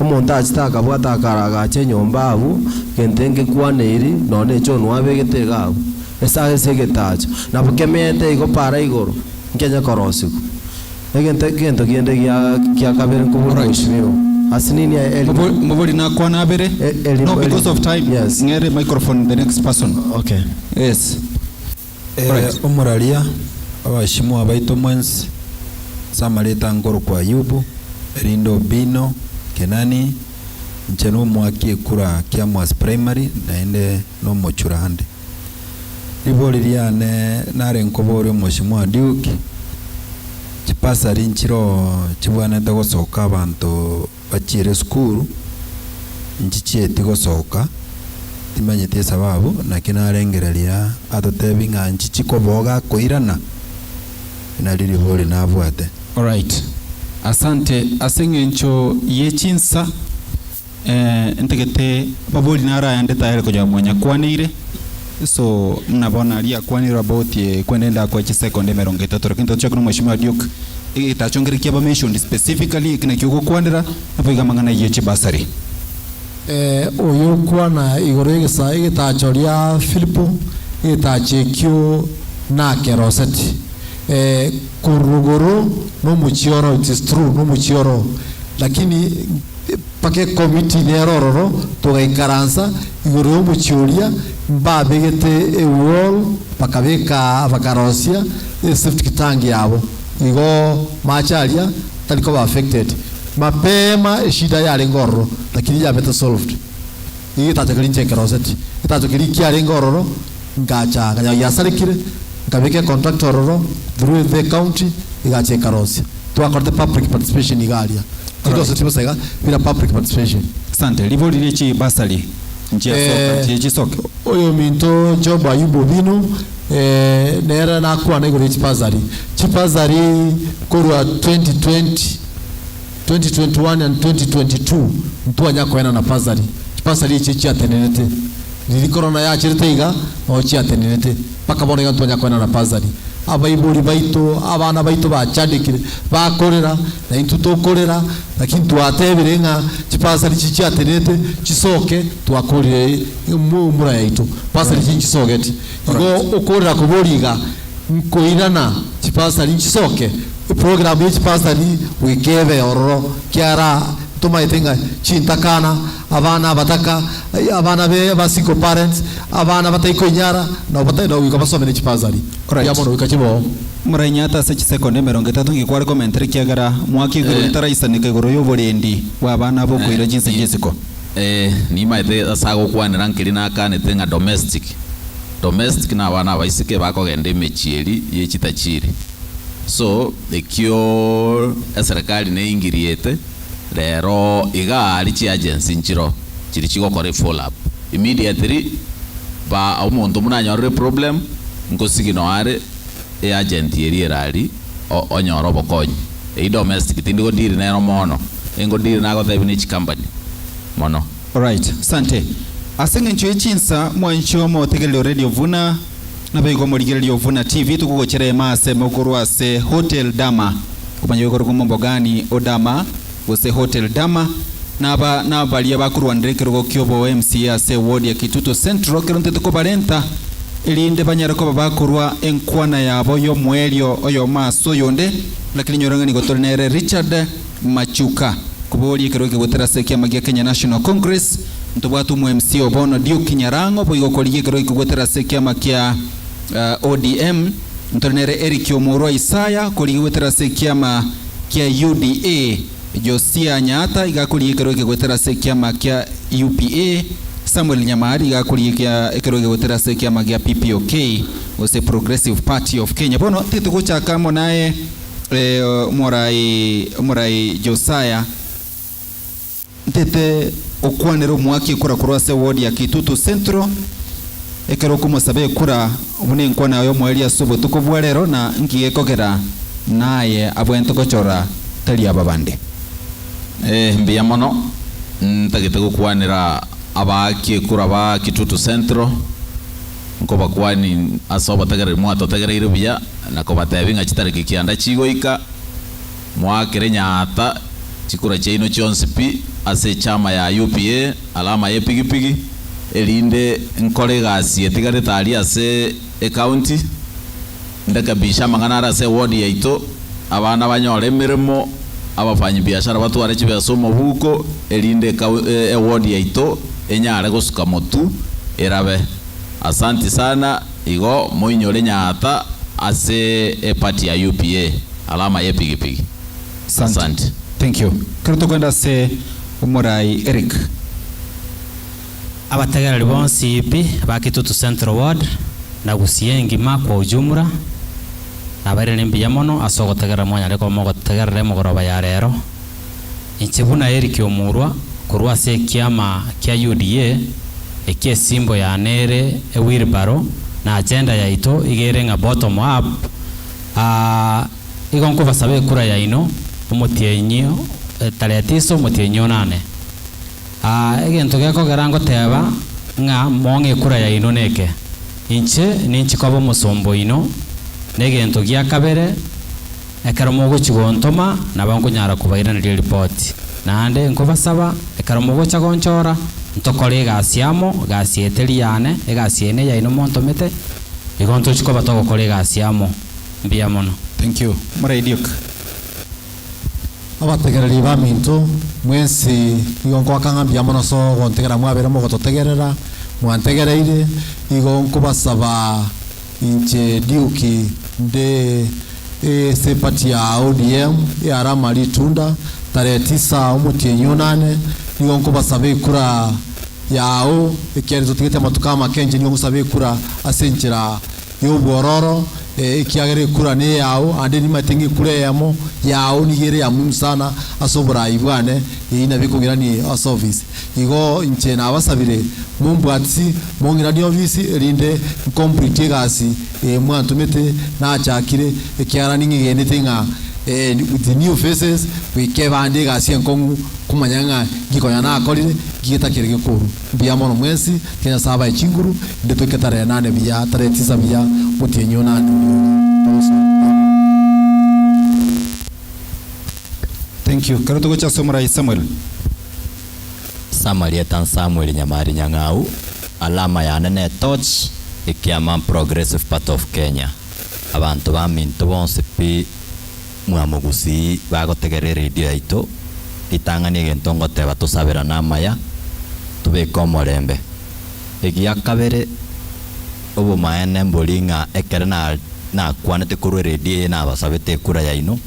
Omonto achete akabwata akaragacha enyomba abwo, gento nkekwaneiri, nonye na echoo nwabegete iga abwo, ase ase egetacho. Nabo kemeete igo para igoro, nkianya korosigwa. Egento egento kende gia gia kabere nkobori Alright. mheshimiwa. Ase nini aye Eli? Mobo- Mobori nakwana abere. Eli- No, because Eli- of time. Yes. Ng'ere microphone the next person. Okay. Yes. Eh, Alright. omoraria abashimwa baito mwensi ase amareta nkorokwa Ayubu erinde Obino Kenani inche nomwaki ekura Kiamwasi primary naende nomochurande. Ribori riane nare nkoboria omoshimwa Duke, chibasari nchiroo chibwanete gosoka abanto bachiire esukuru, nchichieti gosoka, timanyeti esababu, naki narengereria atotebi ng'a nchichi koboga akoirana, nari ribori nabwate. Alright. Asante ase eng'encho ye chinsa eh, ntagete babori naro ayande tayari konya mwanyakwaneire so muna bono aria akwanire about eh, kwende ndakwa chisekonde emerongo etato lakini tochake na omweshimiwa Duke egetacho nkere kiaba mentioned specifically eki nakio ogokwanera nabo iga amang'ana ayio chibasari. Eh, oyo okwana igoro y'egesa egetacho ria Filipo, egetacho ekio nakeroseti. Eh, korwa rogoro nomochie oro, it is true nomochie oro, lakini mpaka ecommittee nere ororo togaikaransa igoro y'omochie oria mbabegete ewall bakabeka bakarosia eseptic tank yabo igo mache aria tari koba affected. Mapema eshida yarenge ororo lakini yabete solved. Iga egetacho keria inche nkeroseti, egetacho keria kiarenge ororo ngacha nkanyora giasarekire nkabeka econtract ororo through the county egacha ekarosia. Twakorete public participation iga aria. Tiroseti bosa iga, bira public participation. Asante. Ribori rie chibasari nchiasoka Eh, nchie chisoke. Oyominto Job Ayubu Obino eh, nere nakwana igoro ye chibasari. Chibasari korwa 2020, 2021 and 2022 ntwanya koenana basari. Chibasari echi chiatenenete. Riria corona yacherete iga, noo chiatenenete. Mpaka bono iga ntwanya koenana basari. Abaibori baito, abana baito bachandekire, bakorera, na intwe tokorera, lakini twatebire ng'a chibasari echi chiatenenete chisoke, twakorire mura yaito. Basari echi nchisogeti. Igo okorera koboria iga, nkoirana chibasari nchisoke, eprogram ya chibasari goika ebe ororo, kiara ntomaete ng'a chintakana, abana abataka, abana be aba single parents, abana batai koinyara, nabo batai nabo goika basome ne chibasari. Alright. Mbuya mono goika chiboo. Morainyate ase chisekondi emerongo etato ngikware komentera ekiagera mwaka igoro ritaraisaneka igoro y'oborendi bw'abana abokoira chinse chi'isiko. Eh, nimaete ase agokwanera nkeri nakanete ng'a domestic, domestic na abana abaiseke bakogenda emechie eri ye chitachiri. So, ekio eserekari neingiriete, rero iga aria chiagency nchiro chiri chigokora efollow up. Immediately, ba omonto buna anyorire eproblem, nkosigino are eagent eria ere aria onyore obokonyi. Eyio domestic tindi godeal nero mono, engodeal nagotebia ne chicompany mono. Alright, asante. Ase eng'encho ye chinsa, mwanche omotegereri o Radio Vuna, naboigo omorigereria o Vuna TV, tokogochera ime ase korwa ase Hotel Dama. Omanye gokorwa Mombogani o Dama gose Hotel Dama, naba nabaria bakorwanera ekerogo kiobo MCA ase eward ya Kitutu Central, ekero ntete kobarenta erinde banyare koba bakorwa enkwana yabo y'omoerio oyomo ase oyonde, lakini nyora ng'a nigo tore nere Richard Machuka koboria ekerogo ekegotera ase ekiama gia Kenya National Congress, ntobwate omo MC o bono Duke Nyarango boigo korigia ekerogo ekegotera ase ekiama kia ODM, ntore nere Eric Omorwa Isaya korigia goetera ase ekiama kia UDA, Josia Nyaata iga akorigia ekerogo ekegotera ase ekiama kia UPA, Samuel Nyamari iga akorigia ekerogo ekegotera ase ekiama gia PPOK gose Progressive Party of Kenya. Bono titogochaka amo naye omorai omorai Josiah ntete okwanera omoaki ekura korwa ase eward ya Kitutu Central ekero okomosaba ekura buna enkwana yaye omoerio ase obotuko bwa rero na nki gekogera naye abwenerete gochora tari aba bande. Eh, mbuya mono. Ntagete gokwanera abaaki ekura ba Kitutu Central, nkobakwani ase obotegereri mwatotegereire buya, na kobatebia ng'a chitariki kianda chigoika, moakere nyaata chikura chiaino chionsi pi ase echama ya UPA, alama y'epigipigi, erinde nkore egasi etigarete aria ase ecounty, Ndekebishe amang'ana are ase ewodi yaito, abana banyore emeremo, abafanyibiashara batware chibesa omobuko, erinde ewodi yaito enyare gosuka motu erabe. Asanti sana, igo moinyore Nyaata ase eparty ya UPA, alama y'epigipigi. Asante. Thank you. Ekero tokoenda ase omorai Eric. Abategereri bonsi pi ba Kitutu Central Ward na Gusii engima kwa ujumla, nabairanerie mbuya mono ase ogotegerera mwanyare koba mogotegerera emogoroba ya rero. Inche buna Eric Omurwa korwa ase ekiama kia UDA, eki esimbo yane ere ewheelbarrow na agenda yaito iga ere ng'a bottom up, aa igo nkobasaba ekura yaino omotienyi tarehe tisa omotienyi onane. Aa, egento gekogera ngoteba ng'a mong'e ekura yaino neke, Inche ninchi koba omosomba oino, na egento gia kabere, ekero mogochia gontoma, nabo nkonyara kobairaneria eripoti. Naende nkobasaba, ekero mogocha gonchora, ntokore egasi amo, egasi eye teri yane, egasi eye neyaino montomete, igo ntochi koba togokora egasi amo. Mbuya mono. Thank you. Moraidioka. Abategereri baminto, mwensi nigo nkoaka ng'a mbuya mono ase ogontegera mwabeire mogototegerera, mwantegereire, nigo nkobasaba inche Duke nde ase eparty ya ODM earama ritunda tarehe tisa omotienyi onane, nigo nkobasaba ekura yao ekiagera totigete amatuko amake inche nigo ngosaba ekura ase enchera y'obwororo, ekiagera ekura neyao, ande nimanyete ng'a ekura eyemo yao nigo ere ya muhimu sana ase oborai bwane, eyio nabo ekong'irania ase ofisi. Igo inche nabasabire mombwatisi, mong'iranie ofisi erinde ncomplete egasi eye mwantomete nachakire, ekiagera ning'egenete ng'a with the new faces goika ebande egasi enkong'u komanya ng'a nki konya nakorire, nki getakire gekorwa. Mbuya mono mwensi, tiga Nyasae abae chinguru, inde toike tarehe nane buya, tarehe tisa buya, omotienyi onane oyoka. Togosoa. Amen. Thank you. Kero togocha ase omorai Samuel. Samarieta Samuel Nyamari Nyang'au, alama yane ne torch, ekiama Progressive Party of Kenya. Abanto baminto bonsi pi mwamogusii bagotegerera eredio yaito, ritang'ani egento ngoteba tosaberane amaya, tobeke omorembe. Egia kabere, obomaene mbori ng'a ekere na nakwanete korwa eredio eye nabasabete ekura yaino,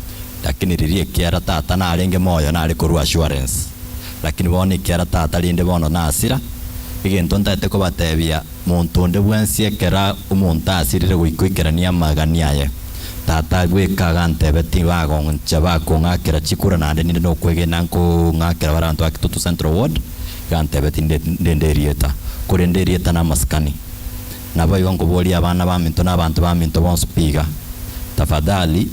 lakini riria ekiara tata narenge moyo nare korwa assurance. Lakini bono ekiara tata rinde bono nasira, egento ntagete kobatebia, Monto onde bwensi ekero omonto asirire goika oikerania amagani aye, Tata bweka agantebe tibagoncha bakong'akera chikura naende ninde nokwegena nkong'akera bare abanto ba Kitutu Central Ward, gantebe tinde ndende erieta, korende erieta namasikani. Naboigo nkoboria abana baminto na abanto baminto bonsi pi iga, tafadhali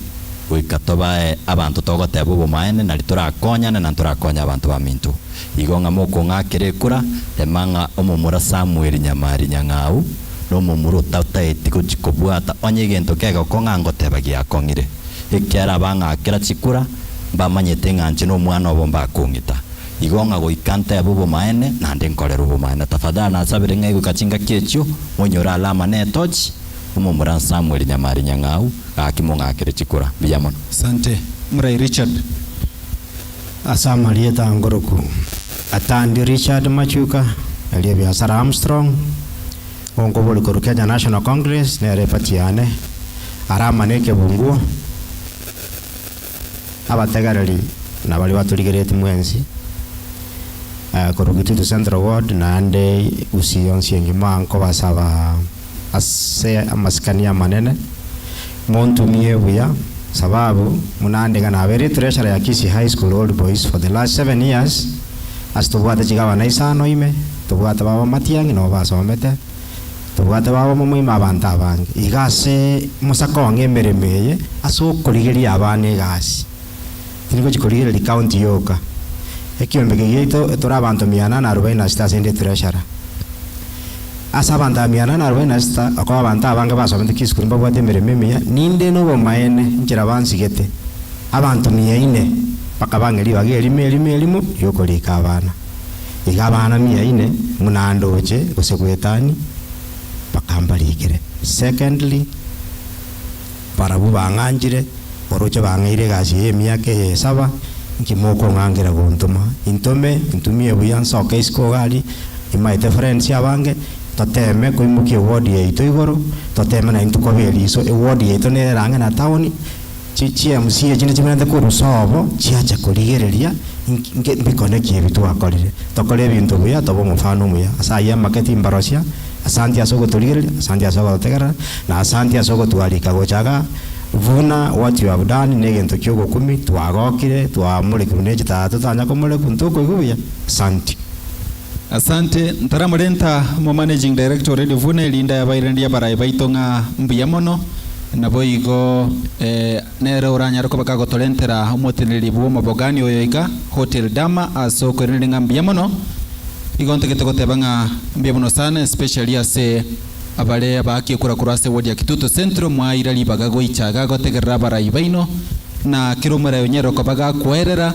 goika tobae abanto togoteba obomaene nari torakonyane na ntorakonye abanto baminto. Igo ng'a mokong'akera ekura, rema ng'a omomura Samweli nyamari nyang'au, na omomura otataeti gochia kobwata onye egento kegokong'a ngoteba giakong'ire. Ekiagera abang'akera chikura, mbamanyete ng'a inche nomwana obo mbakong'ita. Igo ng'a goika ntebe obomaene, naende nkorere obomaene. Tafadhali nasabire ng'a egoika chingaki echio, monyore alama na etochi, omomura Samweli nyamari nyang'au, gaki mong'akere chikura. Mbuya mono. Asante. Omorai Richard. Ase amarieta angoroku, Atandi Richard Machuka, erio Ebiasara Armstrong, onkobori korwa Kenya National Congress, nere eparty yane, Arama na ekebunguo, abategereri na baria batorigeretie mwensi, korwa Kitutu Central Ward naende Gusii yonsi engima nkobasaba ase amasikani amanene, montumie buya, sababu buna ande iga nabeire treasurer ya Kisii High School Old Boys for the last 7 years, ase tobwate chigavana isano ime, tobwate baba Matiang'i nabo basomete, tobwate baba Momoima abanto abange. Iga ase mosakong'e emeremo eye ase okorigeria abana egasi, tindi gochi korigereria county yoka. Ekiombe eke giaito tore abanto mia nane na arobaini na sita ase ende etreasurer. Ase abanto aba mia nane na arobaini na sita, okoba abanto abange basomete chisukuru mbabwate emeremo emiya, ninde nobomaene inchera bansigete, abanto mia ine bakabang'e ribaga erimo erimo erimo riokorika abana. Iga abana mia ine buna ndoche gose goetania bakambarikere. Secondly, Barabwo bang'anchire, oroche bang'eire egasi eye emiaka eye esaba, inki mokong'angera gontoma? Intome, intumie buya nsoke isiko iga aria, nimaete friends abange, toteme koimokia eward yaito igoro, toteme naintwe koba eriso, eward yaito nere ere ang'e na town, chi chi MCA chinde chimenete korwa sobo, chiacha korigereria inki nge mbikone ki ebi twakorire. Tokore ebinto buya, tobe omofano omuya. Ase ayio amake timbarosia. Asanti ase ogotorigereria, asanti ase ogototegerera, na asanti ase ogotwarika gocha igaa. Buna what you have done negento ki'ogokumia, twagokire, twamorekirwe ne chitaya totanya komorekwa, ntokoigwa buya. Asanti. Asante, ntaramorenta omo managing director o Radio Vuna erinde abairanerie abarayi baito ng'a mbuya mono, naboigo nere oranyare koba kagotorentera omoteneneri bw'omobogani oyo iga, Hotel Dama, ase okoiraneria ng'a mbuya mono. Igo ntagete goteba ng'a mbuya mono sana especially ase abare abaaki ekura korwa ase ward ya Kitutu Central mwaira ribaga goicha iga gotegerera abarai baino na kera omorai onyarire koba gakoerera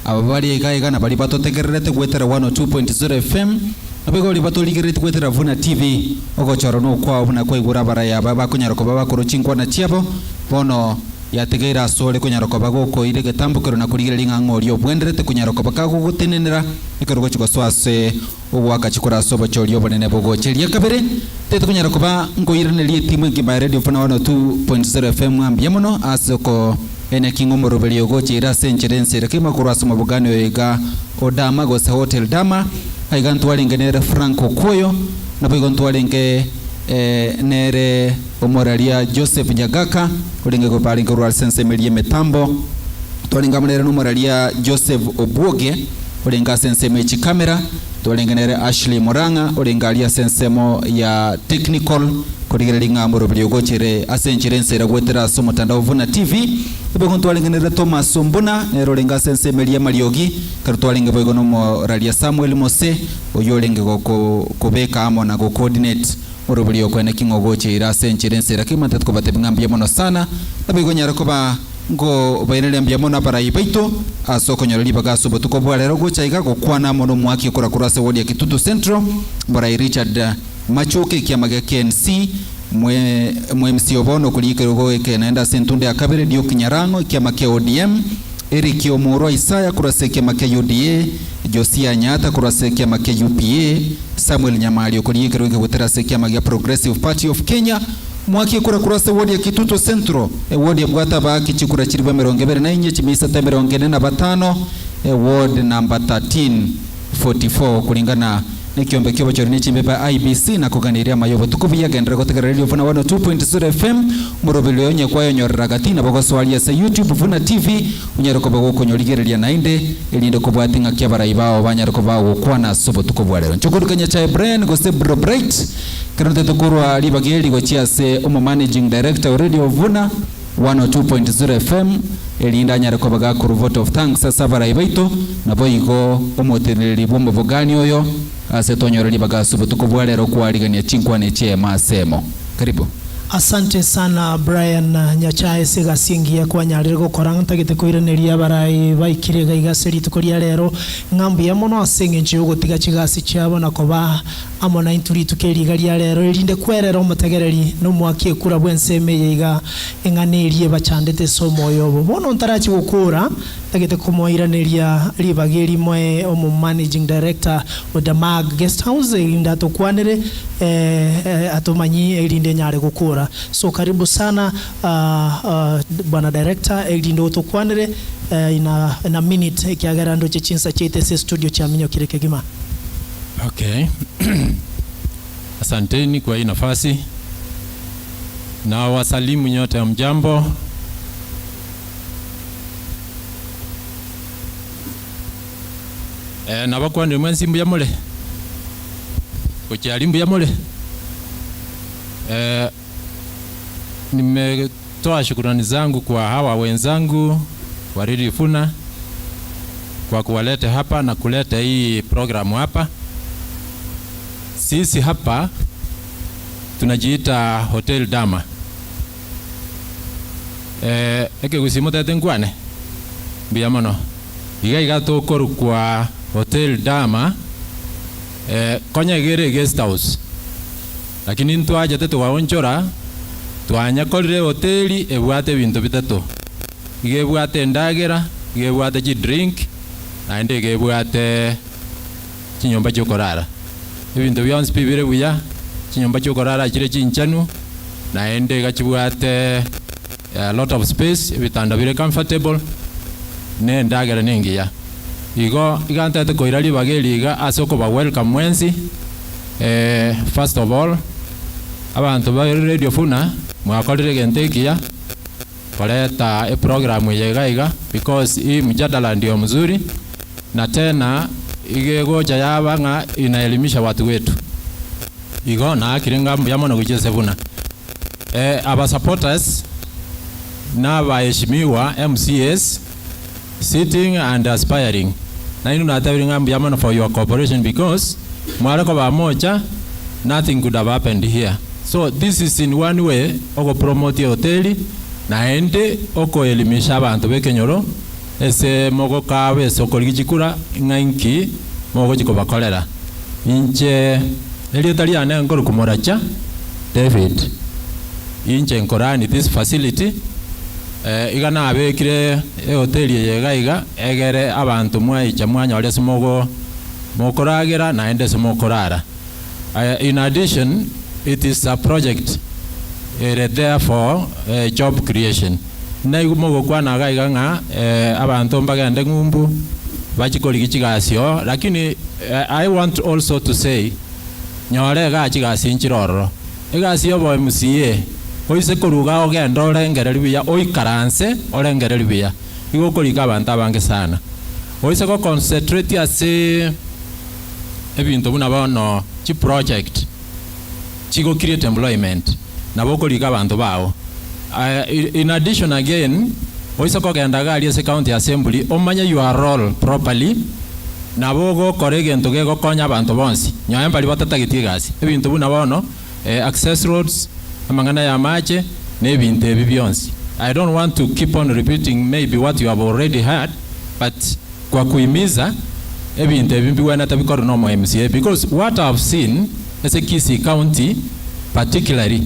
aba bare iga iga na baria batotegererete goetera 102.0 FM nabo igo baria batorigereretie goetera Vuna TV ogochora nokwao buna kwaigure abarai aba bakonyara koba bakorwa chinkwana chiabo bono Yategeire asore konyara koba gokoira egetambokero na korigereria ng'a ng'a oria obwenderete konyara koba kagogotenenera ekero ogochia gosoa ase ogoaka chikura ase obochori obonene bogocha. Eria kabere, tete konyara koba nkoiraneria etimu engima ya Radio Vuna 102.0 FM ng'a mbuya mono ase oko eneki ng'a omoroberi ogocha ere ase enchera ense ere kegima korwa ase omobogani oyo iga o Dama gose Hotel Dama. Aiga ntwarenge nere Frank Okwoyo, naboigo ntwarenge nere Omoraria Joseph Nyagaka, orenge barenge korwa ase ensemo eria y'emetambo, twarenge amo nere nomoraria Joseph Obwoge, orenge ase ensemo ye chikamera, twarenge nere Ashley Murang'a, orenge aria ase ensemo ya technical, korigereria ng'a omoroberi ogochere ase enchera ense era goetera ase omotandao Vuna TV. Boigo ntwarenge nere Thomas Ombuna, nere orenge ase ensemo eria y'amariogi, ekero twarenge boigo nomoraria Samuel Mose, oyio orenge goko kobeka amo na go coordinate Oroberio okoene ki ng'a ogocheire ase enchera ense era kegima ntete kobatebia ng'a mbuya mono sana, naboigo nyare koba nkobairaneria mbuya mono abarai baito ase okonyora ribaga ase obotuko bwa rero gocha iga gokwana amo nomoaki okora korwa ase ward ya Kitutu Central, Morai Richard Machoke ekiama gia KNC, mwe mwe MC o bono okorigia ekerogo eke naende ase entunda ya kabere Duke Nyarang'o ekiama kia ODM, Eric Omorwa Isaya korwa ase ekiama kia UDA, Josiah Nyaata korwa ase ekiama kia UPA, Samuel Nyamari okorigia ekerogo eke gotera ase ekiama gia Progressive Party of Kenya, Mwaki ekura korwa ase eward ya Kitutu Central, eward ebwate abaaki chikura chilifu emerongo ebere na inye chimia isato emerongo ene na batano, eward number 1344 kulingana nekiombe kiobochori ne chimbebe IEBC na koganeiria amaya obotuko buya genderera gotegerera Radio Vuna 102.0 FM omoroberi oyo onye kwayonyorera gati nabo gosoaria ase YouTube Vuna TV onyare koba gokonyorigereria naende erinde kobwatia ng'aki abarai bao banyare koba bagokwana ase obotuko bwa rero. Nchokoruka Nyachae Brian gose Bro Bright ekero ntete korwa ribaga eri gochia ase omo managing director o Radio Vuna 102.0 FM erinde anyare koba gakorwa vote of thanks ase abarai baito naboigo omoteneneri bw'omobogani oyo ase twanyora ribaga ase obotuko bwa rero kwarigania chinkwana echi emo ase emo. Karibu. Asante sana Brian Nyachae ase egasi engiya kwanyarire gokora. Ntagete koiraneria abarai baikire iga iga ase rituko ria rero ng'a mbuya mono ase eng'encho yogotiga chigasi chiabo na koba amo naintwe rituko eri iga ria rero erinde kwerera omotegereri na omoaki ekura bw'ensemo eye iga eng'ana eria ebachandete ase omoyo obo. Bono ntarachia gokora Ntagete komoiraneria ribaga eri moe omo managing director o Damag Guest House erinde atokwanere atomanyie erinde nyare gokora. So karibu sana bwana director erinde otokwanere in a in a minute ekiagera ndoche chinsa chiaito ase estudio chiaminyokire kegima. Okay. Asanteni kwa hii nafasi. Na wasalimu nyote hamjambo. Eh, nabakwanire mwensi mbuya more? Gochia aria mbuya more? Eh, nimetoa shukurani zangu kwa hawa wenzangu wa Radio Funa kwa kuwaleta hapa na kuleta hii programu hapa. Sisi hapa tunajiita Hotel Dama. Eh, ekegusii motete nkwane mbuya mono iga iga tokorokwa Hotel Dama eh, konya iga ere guest house lakini ntwachete twaonchora twanyakorire ehoteli ebwate ebinto bitato iga ebwate endagera iga ebwate chidrink naende iga ebwate chinyomba chiokorara. Ebinto bionsi pi bire buya, chinyomba chiokorara chire chinchenu, naende iga chibwate a lot of space, ebitanda bire comfortable, na endagera na engiya. Igo iga ntagete koira ribaga eri iga ase okoba welcome mwensi, first of all, abanto ba Radio Funa mwakorire egento ekiya, koreta eprogram eye iga iga because hii mjadala ndio mzuri na tena iga egocha yaba ng'a inaelimisha watu wetu. Igo naakire ng'a mbuya mono gochia ase buna aba supporters na abaheshimiwa MCAs sitting and aspiring nainwe natebire ng'a mbuya mono for your cooperation because mware koba mocha nothing could have happened here. So this is in one way ogopromote ehoteli naende okoelimisha abanto b'ekenyoro ase mogokaaba ase okorigia chikura ng'a inki mogochia kobakorera. Inche erieta riane nkorokwa Moracha David, inche nkorani this facility iga nabekire ehoteli eye iga iga egere abanto mwaicha mwanyora ase mogo mokoragera naende ase mokorara. In addition, it is a project ere there for job creation. Naigwe mogokwana iga iga ng'a abanto mbagende ng'umbu bachie korigia chigasi oo, lakini I want also to say nyora igaa chigasi nchire ororo. Egasi ya obo MCA, oise korwa igaa ogende orengereria buya oikaranse orengereria buya, igo okorika abanto abange sana. Oise go concentrate ase ebinto buna bono chiproject chigo create employment nabo okorika abanto bao. In addition again, oise kogenda iga aria ase county assembly omanye your role properly nabo ogokora egento gegokonya abanto bonsi nonye mbaria batatageti egasi. Ebinto buna bono access roads, amang'ana ya amache na ebinto ebi bionsi. I don't want to keep on repeating maybe what you have already heard but Kwa kuhimiza ebinto ebi mbigwenerete bikorwe na omo MCA because what I have seen ase Kisii county particularly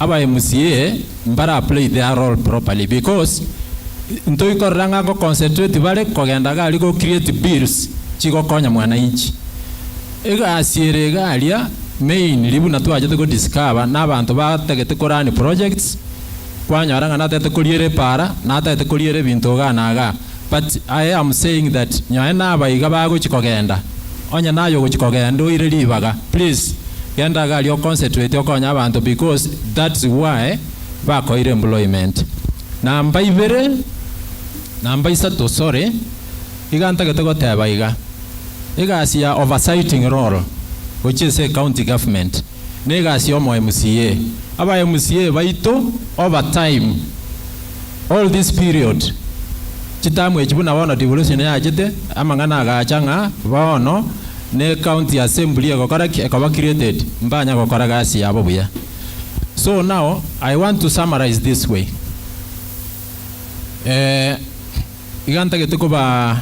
aba MCA mbara play their role properly because ntoikorora ng'a go concentrate bare kogenda iga aria go create bills chigokonya mwananchi. Egasi ere iga aria mainly buna twachete go discover na abanto batagete ko run projects kwanyora ng'a natagete koriera epaara, natagete koriera ebinto igaa na igaa. But I am saying that nyoe nabaiga bagochi kogenda, onye naye ogochi kogenda oire ribaga, please genda iga aria oconcentrate okonye abanto because that's why bakoire employment. Namba ibere, namba isato sorry, iga ntagete goteba iga, egasi ya oversighting role gochia ase ecounty government, na egasi ya omo MCA. Aba MCA baito over time, all this period, chitamu echi buna bono devolution yachete, amang'ana agacha ng'a bono ne county assembly egokora ki? Ekoba created, mbanya gokora gasi yabo buya. So now, I want to summarize this way, eh, iga ntagete koba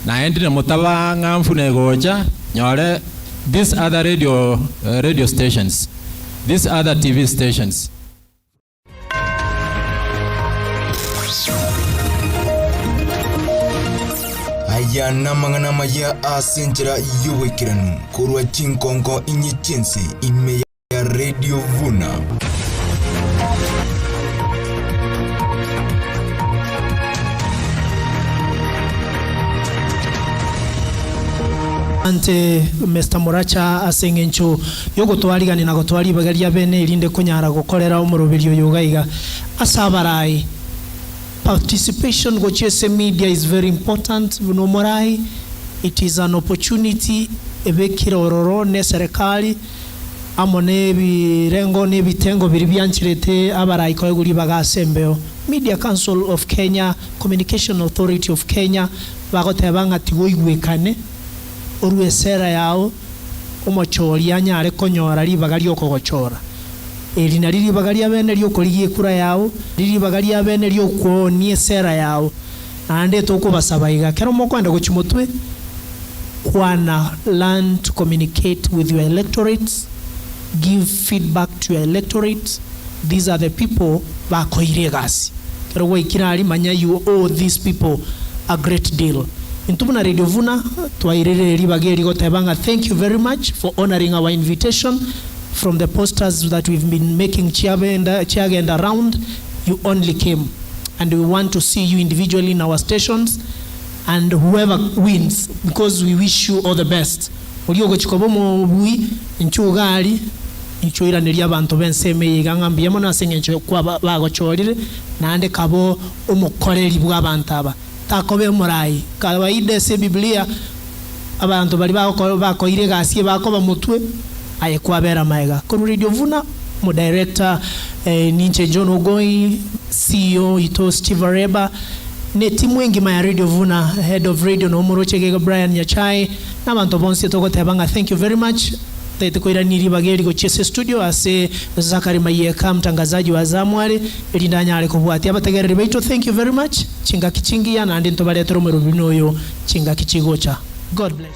naende na motaba ng'a mfuna egocha, nyore these other radio, radio stations, these other TV stations. Aya namang'ana amaya ase enchera y'oboikeranu korwa chinkonko inye chi'ense ime ya Radio Vuna. Asante Mister Moracha ase eng'encho yogotwarigania na gotoa ribaga ria bene erinde konyara gokorera omoroberio oyo iga iga ase abarai. Participation gochia ase media is very important buna omorai it is an opportunity ebekire ororo ne eserekari amo ne ebirengo ne ebitengo biria biancherete abarai koegwa ribaga ase embeo. Media Council of Kenya, Communication Authority of Kenya, bagoteba ng'a tiga oigwekane, orue esera yao, omochori anyare konyora ribaga riokogochora. Eri nari ribaga ria bene riokorigia ekura yao, ribaga ria bene riokoonia esera yao. Naende tokobasaba iga, kero mokoenda gochia motwe, kwana, learn to communicate with your electorates, give feedback to your electorate, these are the people bakoire egasi. Kero gwaikire aria manya you owe these people a great deal. Intwe buna Radio Vuna twairire ribaga eri goteba ng'a thank you very much for honouring our invitation from the posters that we've been making chiabenda chiagenda round, you only came and we want to see you individually in our stations and whoever wins because we wish you all the best. Oria ogochia koba omobui inchuo iga aria, inchuo oiranerie abanto b'ensemo eye iga ng'a mbuya mono ase engencho kwa bagochorire, naende kaba omokoreri bw'abanto aba. Takoba omorai. Kawaida ase Ebibilia, abanto baria bagokora bakoire egasi eye bakoba motwe, aye kwabera magega. Korwa Radio Vuna, omodirector ninche John Ogoi, CEO oito Steve Areba, na etimu engima ya Radio Vuna, head of radio na omoroche iga iga Brian Nyachae, na abanto bonsi togoteba ng'a thank you very much. Ntagete koirania ribaga eri gochia ase estudio ase Zachary Mayeka, mtangazaji wa zamu are, erinde anyare kobwatia abategereri baito. Thank you very much. Chingaki chingiya naende ntobaretere omorobiri oyo chingaki chigocha. God bless.